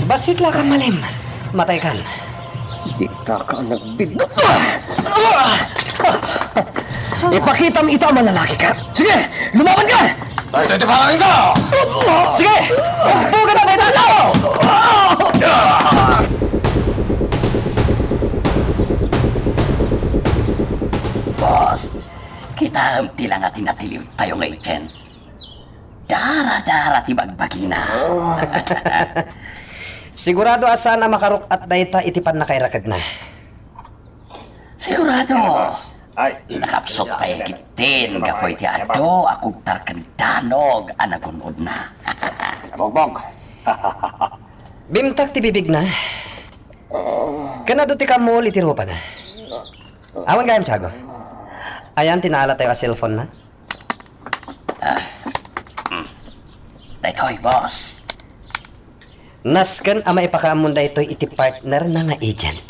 Bassit la ka, Malim. Mataykan. Dita ka nagbiddut. Ipakitam ita a manlalaki ka. Sige, lumaban ka! Daytoy ti pangangko! Sige! Bugbugan na dayta a tao! Boss, kitaem ti langa ti natiliwtayo nga agent. Dara-dara ti bagbagina. Sigurado a saan a makaruk-at dayta iti pannakairakedna. Sigurado. Ay. Nakapsut pay ketdin gapu iti adu a kugtar ken danog a nagun-odna. Bogbog. Bimtak ti bibigna. Ken adu ti kammol iti rupana. Awan gayam, Tiago. Ayan ti naalatayo a cellphone na. Ah. Hmm. Daytoy, boss. Nasken a maipakaammon daytoy iti partnerna nga agent.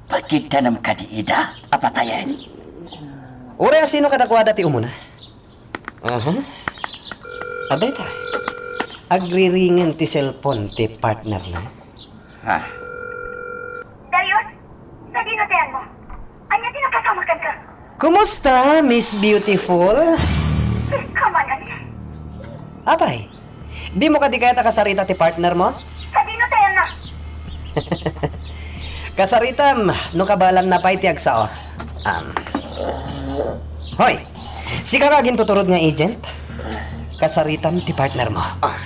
Pagkiddanem kadi ida a patayen? Uray a sino kadakuada ti umuna. Aha. Adda ita. Agriringen ti cellphone ti partnerna. Ha? Darius? Sadino ti ayanmo? Ania ti napasamak kenka? Kumusta, Miss Beautiful? Come on, Darius. Apay, dimo kadi kayat a kasarita ti partner mo? Sadino ti ayanna? Kasaritam no kabaelanna pay ti agsao. Am. Hoy, sika nga agintuturod nga agent? Kasaritam ti partner mo. Ah.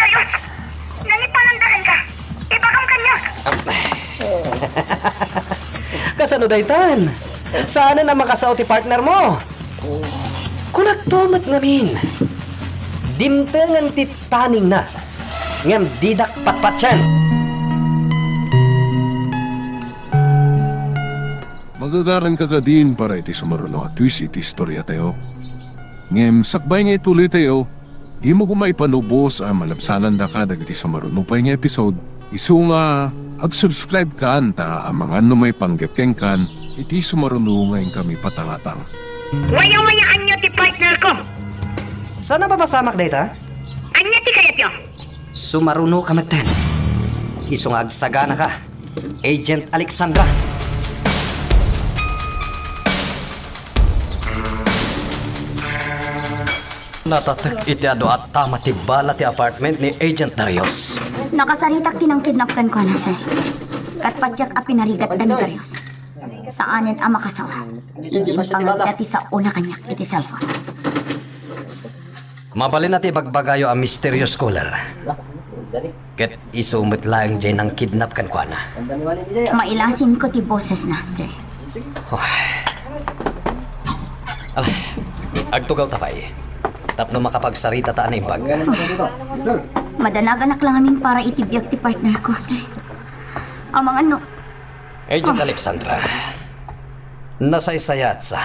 Darius, nangipalanda kenka. Ibagam kaniak. Kasano daytan? Saanen a makasao ti partner mo? Kunakto met ngamin. Dimtengen ti taningna, ngem didak patpatien. Magagaranka kadin para iti sumaruno a twist iti istoriatayo. Ngem sakbay nga ituloytayo, dimo koma ipanubos a malabsanandaka dagiti sumaruno pay nga episode. Isu nga ag-subscribe kan ta amangan no maipanggep kenkan iti sumaruno nga inkami patangatang. Waya-wayaanyo ti partner ko! Saan a mapasamak dayta? Ania ti kayatyo? Sumaruno ka metten. Isu nga agsaganaka, Agent Alexandra. Natatek iti adu a tama ti bala ti apartment ni Agent Darius. Nakasaritak ti nangkidnap kenkuana, sir. Ket patiek a pinarigatda ni Darius. Saanen a makasao. Idi impangagda ti saona kaniak iti cellphone. Mabalin a ti ibagbagayo a mysterious caller. Ket isu met laeng diay nangkidnap kenkuana. Mailasinko ti bosesna, sir. Oh. Ala, agtugaw ta pay. Tapno makapagsaritata a naimbag. Madanaganak la ngamin para iti biag ti partner ko, sir. Amangan no Agent Alexandra, nasaysayaat sa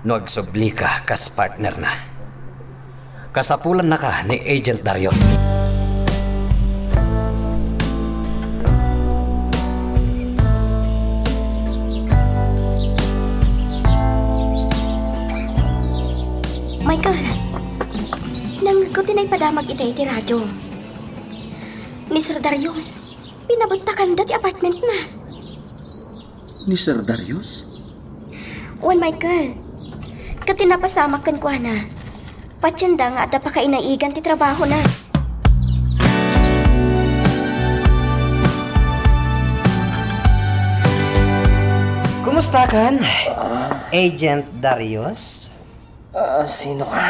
no agsublika kas partnerna. Kasapulannaka ni Agent Darius. Michael, nangngegko ti naipadamag iti, iti radio. Ni Sir Darius, pinabetakanda ti apartmentna. Ni Sir Darius? Wen, Michael. Ket ti napasamak kenkuana, patienda nga adda pakainaigan ti trabahona. Kumusta kan, Agent Darius? Ah, sino ka?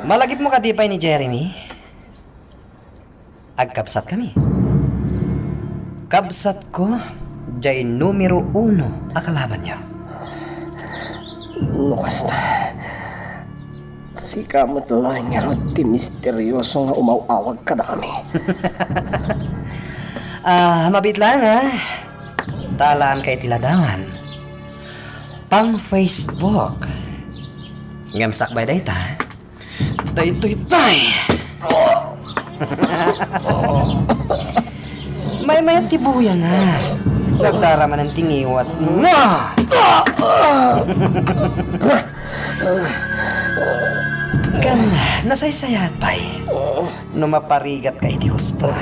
Malagipmo kadi pay ni Jeremy? Agkabsatkami. Kabsatko, diay numero uno a kalabanyo. No kasta, Sika met laeng ngarud ti misterioso nga umaw-awag kadakami. Ah, mabiit laeng, ah. Talaan ka iti ladawan. Pang Facebook. Ngem sakbay dayta, daytoy pay. Maymayat ti buya na. Nagdaramanen ti ngiwat na. Ken nasaysayaat pay no maparigatka iti husto.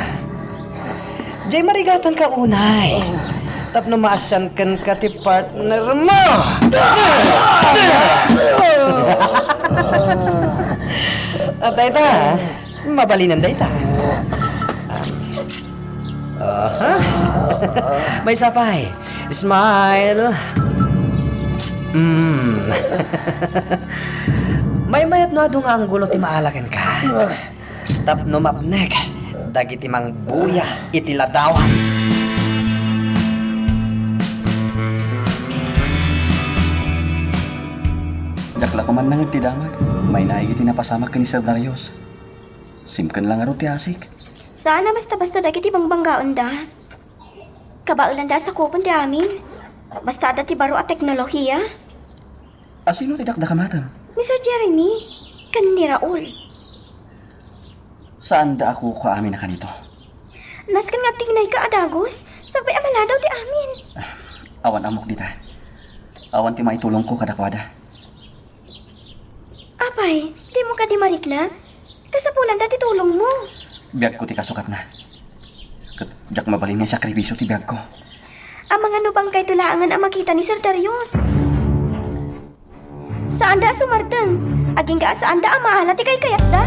Jay, marigatanka unay tapno maasian kenka ti partner mo. At dayta, mabalinen dayta. Aha. Maysa pay. Smile. Mm. Maymayat no adu nga anggulo ti maala kenka. Tapno mapnek dagiti mangbuya iti ladawan. Diak la koma nangted ti damag. Mainaig iti napasamak ken ni Sir Darius. Simken la ngarud ti asik. Saan a basta-basta dagiti bangbanggaenda. Kabaelanda a sakupen ti amin. Basta adda ti baro a teknolohiya. A sino ti dakdakamatem? Ni Sir Jeremy, ken ni Raul. Saanda a kukuamin a kanito. Nasken nga agtignayka a dagus, sakbay a maladaw ti amin. Awan ammok dita. Awan ti maitulongko kadakuada. Apay, dimo kadi marikna? Kasapulanda ti tulongmo. Biagko ti kasukatna. Ket diak mabalin nga isakribisio ti biagko. Amangan no bangkayto laengen a makita ni Sir Darius. Saanda a sumardeng. Agingga a saanda a maala ti kaykayatda.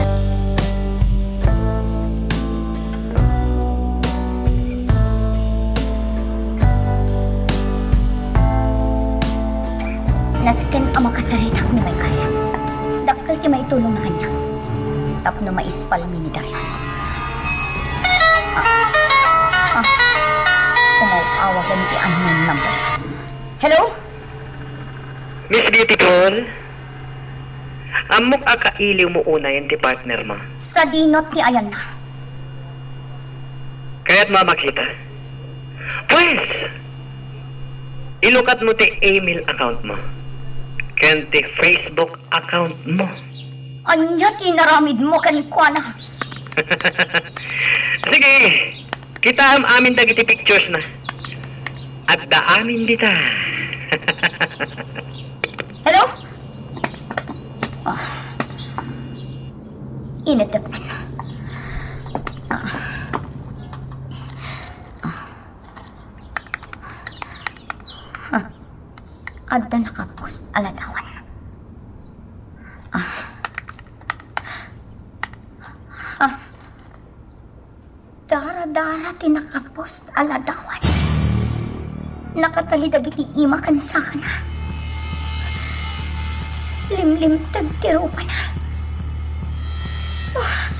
Nasken a makasaritak ni Michael. Dakkel ti maitulongna kaniak tapno maispalmi ni Darius. Ah, ah, umaw-awagan ti unknown number. Hello? Miss Beautiful, ammok a kailiwmo unayen ti partner mo. Sadino ti ayanna? Kayatmo a makita? Pues, ilukatmo ti email account mo ken ti Facebook account mo. Ania ti inaramidmo kenkuana? Sige, kitaem amin dagiti pictures na. Adda amin dita. Hello? Ah. Inedepnan. Ah. Ah. Ha. Adda nakapost a ladawan. Ah. Ah. Dara-dara ti nakapost a ladawan. Nakatali dagiti ima ken sakana. Limlimteg ti rupana. Ah,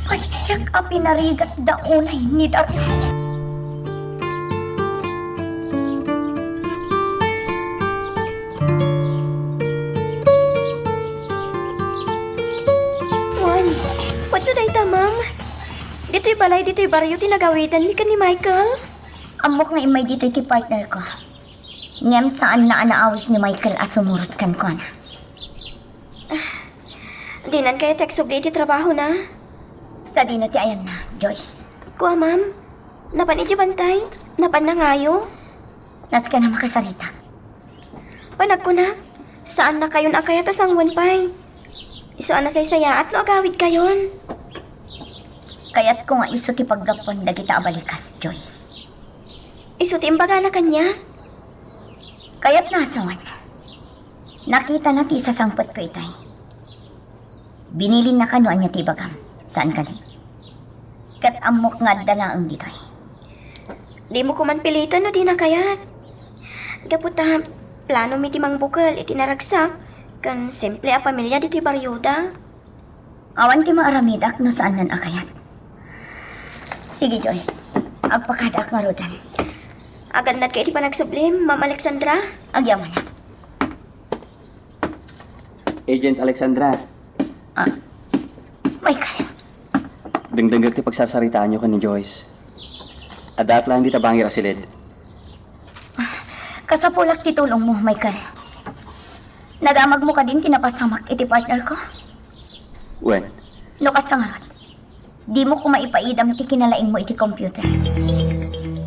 patiek a pinarigatda unay ni Darius. Wen, pudno dayta, ma'am. Ditoy balay, ditoy barrio ti nagawidanmi ken ni Michael. Ammok nga immay ditoy ti partner ko. Ngem saanna a naawis ni Michael a sumurot kenkuana. Dinan kayat ti agsubli iti trabahona. Sadino ti ayanna, Joyce? Kua, ma'am. Napan idiay bantay? Napan nangayo? Nasken a makasaritak. Panagkunak, saannakayon a kayat a sanguen pay. Isu a nasaysayaat no agawidkayon. Kayatko nga isu ti paggapuan dagita a balikas, Joyce. Isu ti imbagana kaniak? Kayatna a sawen. Nakitana ti isasangpetko itay. Binilinna kano ania ti ibagam, saan kadi? Ket ammok nga adda laeng ditoy. Dimo koman piliten no dina kayat. Gapu ta, planomi ti mangbukel iti naragsak ken simple a pamilia ditoy barioda. Awan ti maaramidak no saannan a kayat. Sige, Joyce. Agpakadaak ngaruden. Agannadka iti panagsublim, Ma'am Alexandra? Agyamanak. Agent Alexandra. Ah, Michael. Dengdengngeg ti pagsarsaritaanyo ken ni Joyce. Addaak laeng dita bangir a siled. Kasapulak ti tulongmo, Michael. Nadamagmo kadin ti napasamak iti partner ko? Wen. No kasta ngarud, dimo koma ipaidam ti kinalaingmo iti computer.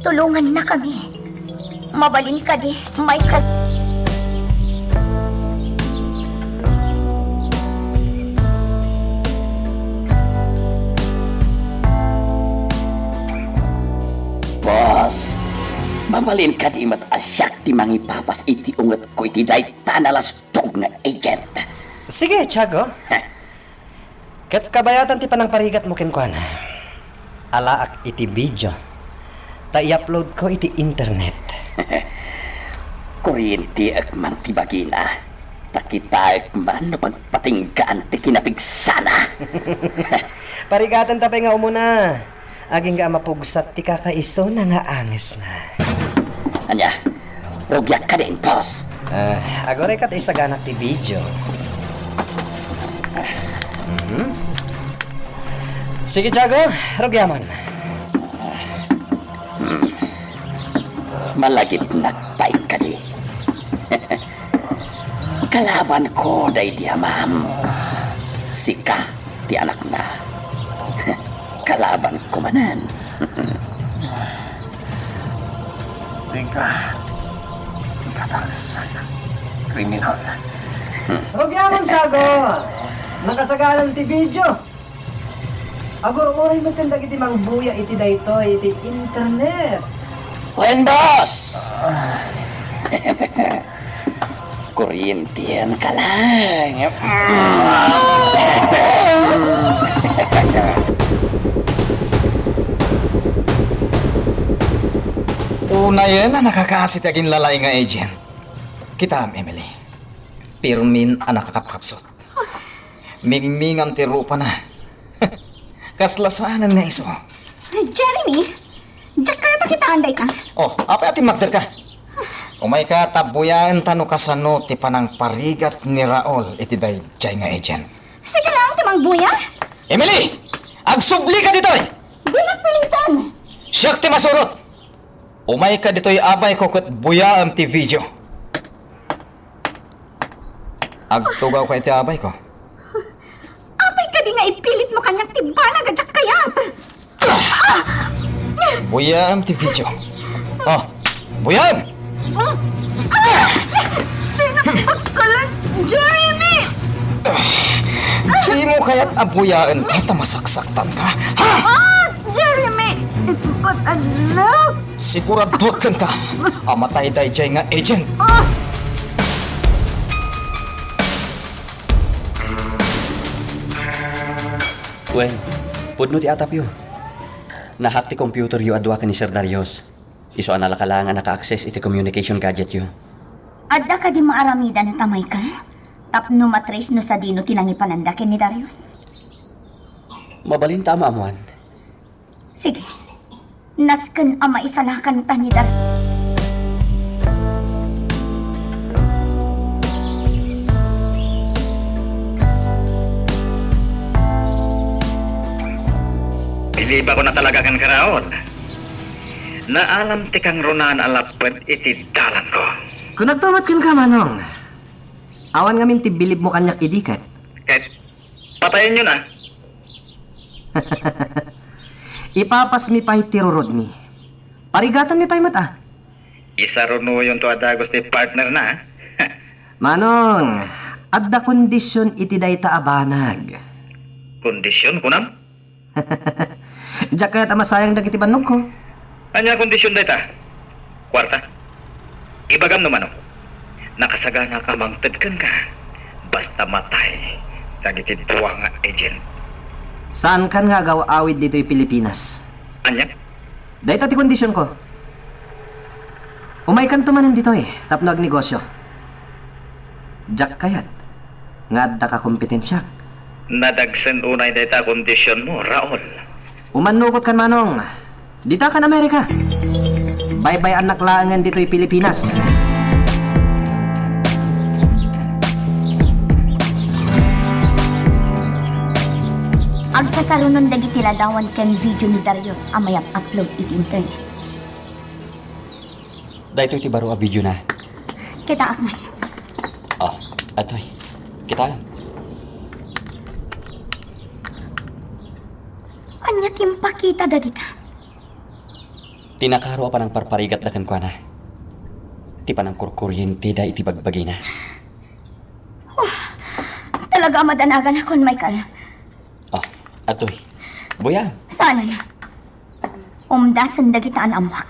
Tulongannakami. Mabalin kadi, Michael. Boss, mabalin kadi met a siak ti mangipapas iti ungetko iti dayta nalastog nga agent? Sige, Tiago. Ket kabayatan ti panangparigatmo kenkuana, alaak iti video ta i-uploadko iti internet. Kuryentiek man ti bagina, ta kitaek man no pagpatinggaan ti kinapigsana. Parigatanta pay nga umuna. Agingga a mapugsat ti kakaisuna nga angesna. Ania? Rugiak kadin, boss? Ah, agurayka ta isaganak ti video. Mhm. Sige, Tiago, rugiamon. Hmm. Malagipnak pay kadi. Kalabanko daydi amam. Sika ti anakna. Kalabanko manen. Sika ti katagsan a kriminal. Rugiamon, Tiago. Nakasaganan ti video. Agur-uray met ken dagiti mangbuya iti daytoy iti internet. Wen, boss! Kuryentienka laeng. Unayen a nakakaasi ti aginlalay nga agent. Kitaem, Emily. Pirmin a nakakapkapsut. Mingmingam ti rupana. Kasla saanen nga isu. Jeremy, diak kayat a kitaan dayta. Oh, apay a timmakderka? Umayka ta buyaenta no kasano ti panangparigat ni Raul iti daydiay nga agent. Sige laeng ti mangbuya. Emily! Agsublika ditoy! Dinak pilitan! Siak ti masurot! Umayka ditoy, abayko, ket buyaem ti video. Agtugawka iti abayko. Apay kadi nga ipilitmo kaniak ti banag a diak kayat? Buyaem ti video. Oh, buyaem! Ah! Dinak bakkalan, Jeremy! Dimo kayat a buyaen ta masaksaktanka? Ha? Ah! Jeremy! Ipatadlak! Siguraduek kenka a matay daydiay nga agent. Ah! Wen, pudno ti atapyo. Nahack ti computeryo a dua ken ni Sir Darius. Isu a nalaka laeng a naka-access iti communication gadgetyo. Adda kadi maaramidanta, Michael? Tapno matrace no sadino ti nangipalanda ken ni Darius? Mabalinta a maammoan. Sige. Nasken a maisalakanta ni Dar- Bilibakon a talaga kenka, Raul. Naalam ti kangrunaan a lapped iti dalanko. Kunakto met kenka, Manong. Awan ngamin ti bilibmo kaniak idi ket. Ket Patayenyon a. Ipapasmi pay ti rurodmi. Parigatanmi pay met a. Isarunonto a dagus ti partnerna, a. Manong, adda kondision iti dayta a banag. Kondision, kunam? Diak kayat a masayang dagiti bannogko. Ania kondision dayta? Kuarta? Ibagam no mano, nakasaganak a mangted kenka basta matay dagiti dua nga agent. Saankan nga agaw-awid ditoy Pilipinas. Ania? Dayta ti kondisionko. Umaykanto manen ditoy tapno agnegosio. Diak kayat nga adda ka kompetensya. Nadagsen unay dayta a kondisionmo, Raul. Umannukotkan, Manong. Dita kan Amerika. Baybay-annak laengen ditoy Pilipinas. Agsasarunon dagiti ladawan ken video ni Darius a mayap-upload iti internet. Daytoy ti baro a videona. Kitaak man. Oh, atoy. Kitaem. Ania ti impakita dagita? Ti nakaro a panangparparigatda kenkuana. Ti panangkurkurienteda iti bagbagina. Oh, talaga a madanaganakon, Michael. Oh, atoy. Buya. Saanen. Umdasen dagita a naammoak.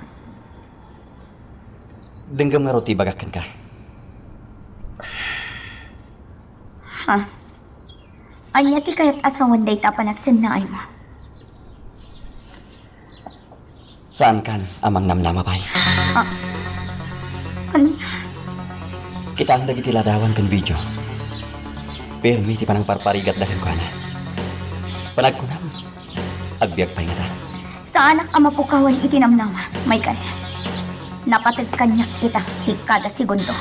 Denggem ngarud ti ibagak kenka. Ha? Ania ti kayat a sawen dayta a panagsennaaymo? Saankan a mangnamnama pay. Ah. Ania? Kitaem dagiti ladawan ken video. Pirmi ti panangparparigatda kenkuana. Panagkunam, agbiag pay ngata. Saanak a mapukawan iti namnama, Michael. Napateg kaniak ita ti kada segundo.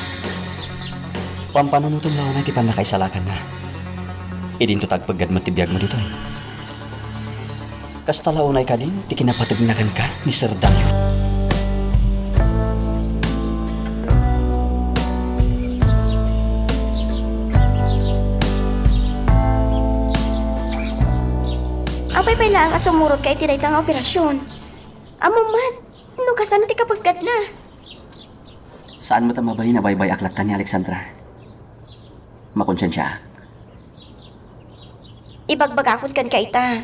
Pampanunotem la unay ti pannakaisalakanna. Idinto ta agpeggad met ti biagmo ditoy. Kasta la unay kadin ti kinapategna kenka ni Sir Darius? Apay pay laeng a sumurotka iti dayta nga operasion? Ammom met no kasano ti kapeggadna. Saan met a mabalin a baybay-ak latta ni Alexandra. Makonsensiaak. Ibagbagakon kenka ita.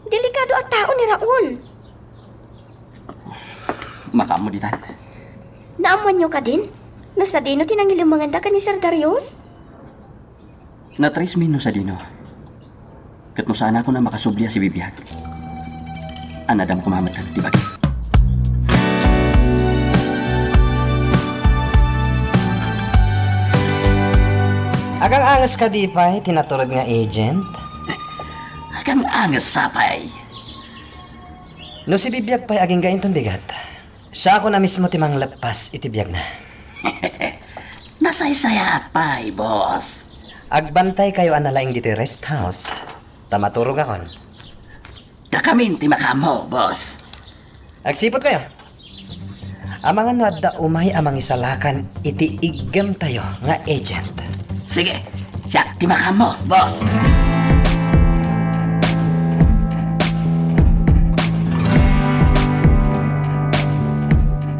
Delikado a tao ni Raul. Makaammo ditan. Naammoanyo kadin no sadino ti nangilemengenda ken ni Sir Darius? Natriismi no sadino. Ket no saanakon a makasubli a sibibiag, anadam koma met ti bagim. Agang-anges kadi pay ti naturod nga agent? Agang-anges sapay. No sibibiag pay agingga inton bigat, siakon a mismo ti mangleppas iti biagna. Nasaysayaat pay, boss. Agbantaykayo a nalaing ditoy rest house, ta maturogakon. Dakamin ti makaammo, boss. Agsiputkayo. Amangan no adda umay a mangisalakan iti iggemtayo nga agent. Sige, siak ti makaammo, boss.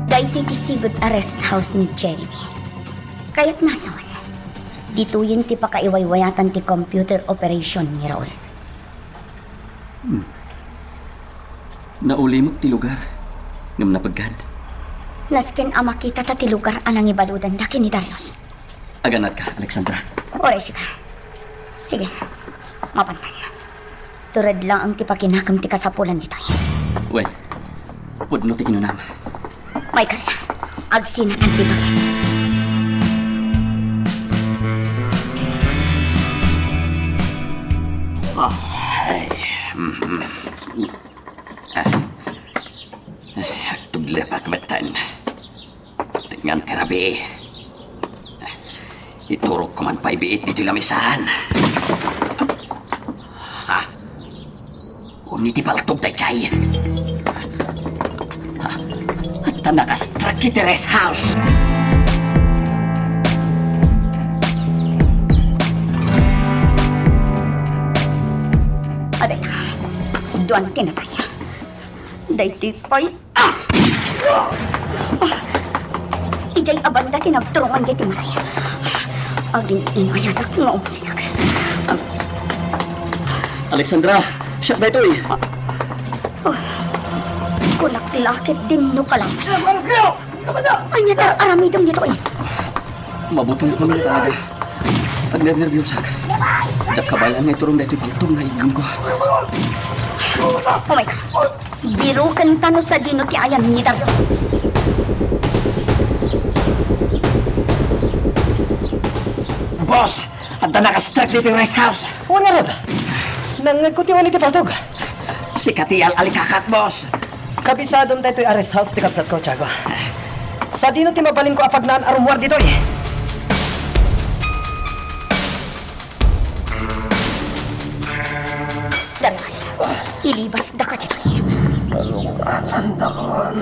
Daytoy ti sigud a rest house ni Jeremy. Kayatna a sawen, ditoyen ti pakaiwaywayatan ti computer operation ni Raul. Hmm. Naulimek ti lugar ngem napeggad. Nasken a makitata ti lugar a nangibaludanda ken ni Darius. Aganadka, Alexandra. Uray, sika. Sige, mapantan. Tured laeng ti pakinakem ti kasapulan ditoy. Wen, pudno ti kinunam. Michael, agsinatan ditoy. Ay, mm. Ah. Ay, agtuglepak metten. Tengngan ti rabii. Iturogko man pay biit ditoy lamisaan. Ha? Uni ti paltog daydiay? Ha? Adda nakastrike iti rest house. Adayta, duan ti natay. Daytoy pay Ah! Ah! Idiay a banda ti nagturungan daytoy maray. Agin-inayadak nga umasinak. Alexandra, siak daytoy. Ah! Ah! Kunak la ketdin no kalaman. Ania ti ar-aramidem ditoy? Mabuting kami talaga. Agnernerbiosak. Diak kabaelan nga iturong daytoy paltog nga iggemko. Oh my God! Birokenta no sadino ti ayan ni Darius. Boss! Adda nakastrike ditoy rest house! Wen ngarud! Nangngegko ti uni ti paltog. Sika ti al-alikakak, boss! Kabisadom daytoy a rest house ti kabsatko, Tiago. Sadino ti mabalinko a pagnaan a rummuar ditoy? Darius, Libasda ka ditoy. Alukatandakon.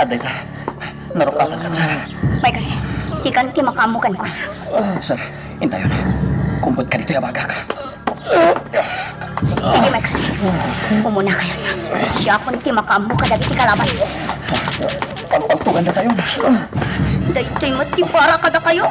Adda ita. Narukatan ka, Sara. Michael, sikan ti makaammo kenkuana. Sara, intayon. Kumbet ka ditoy a bagak. Sige, Michael. Umuna kayon. Siakon ti makaammo kadagiti kalaban. Palpaltugandatayon. Daytoy met ti para kadakayo.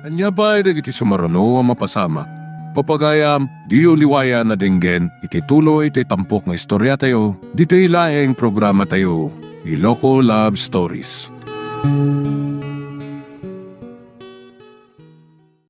Ania pay dagiti sumaruno a mapasamak? Papagayam, diyo liwayan a denggen iti tuloy ti tampok nga istoriatayo, ditoy laeng programatayo, Iloko Love Stories.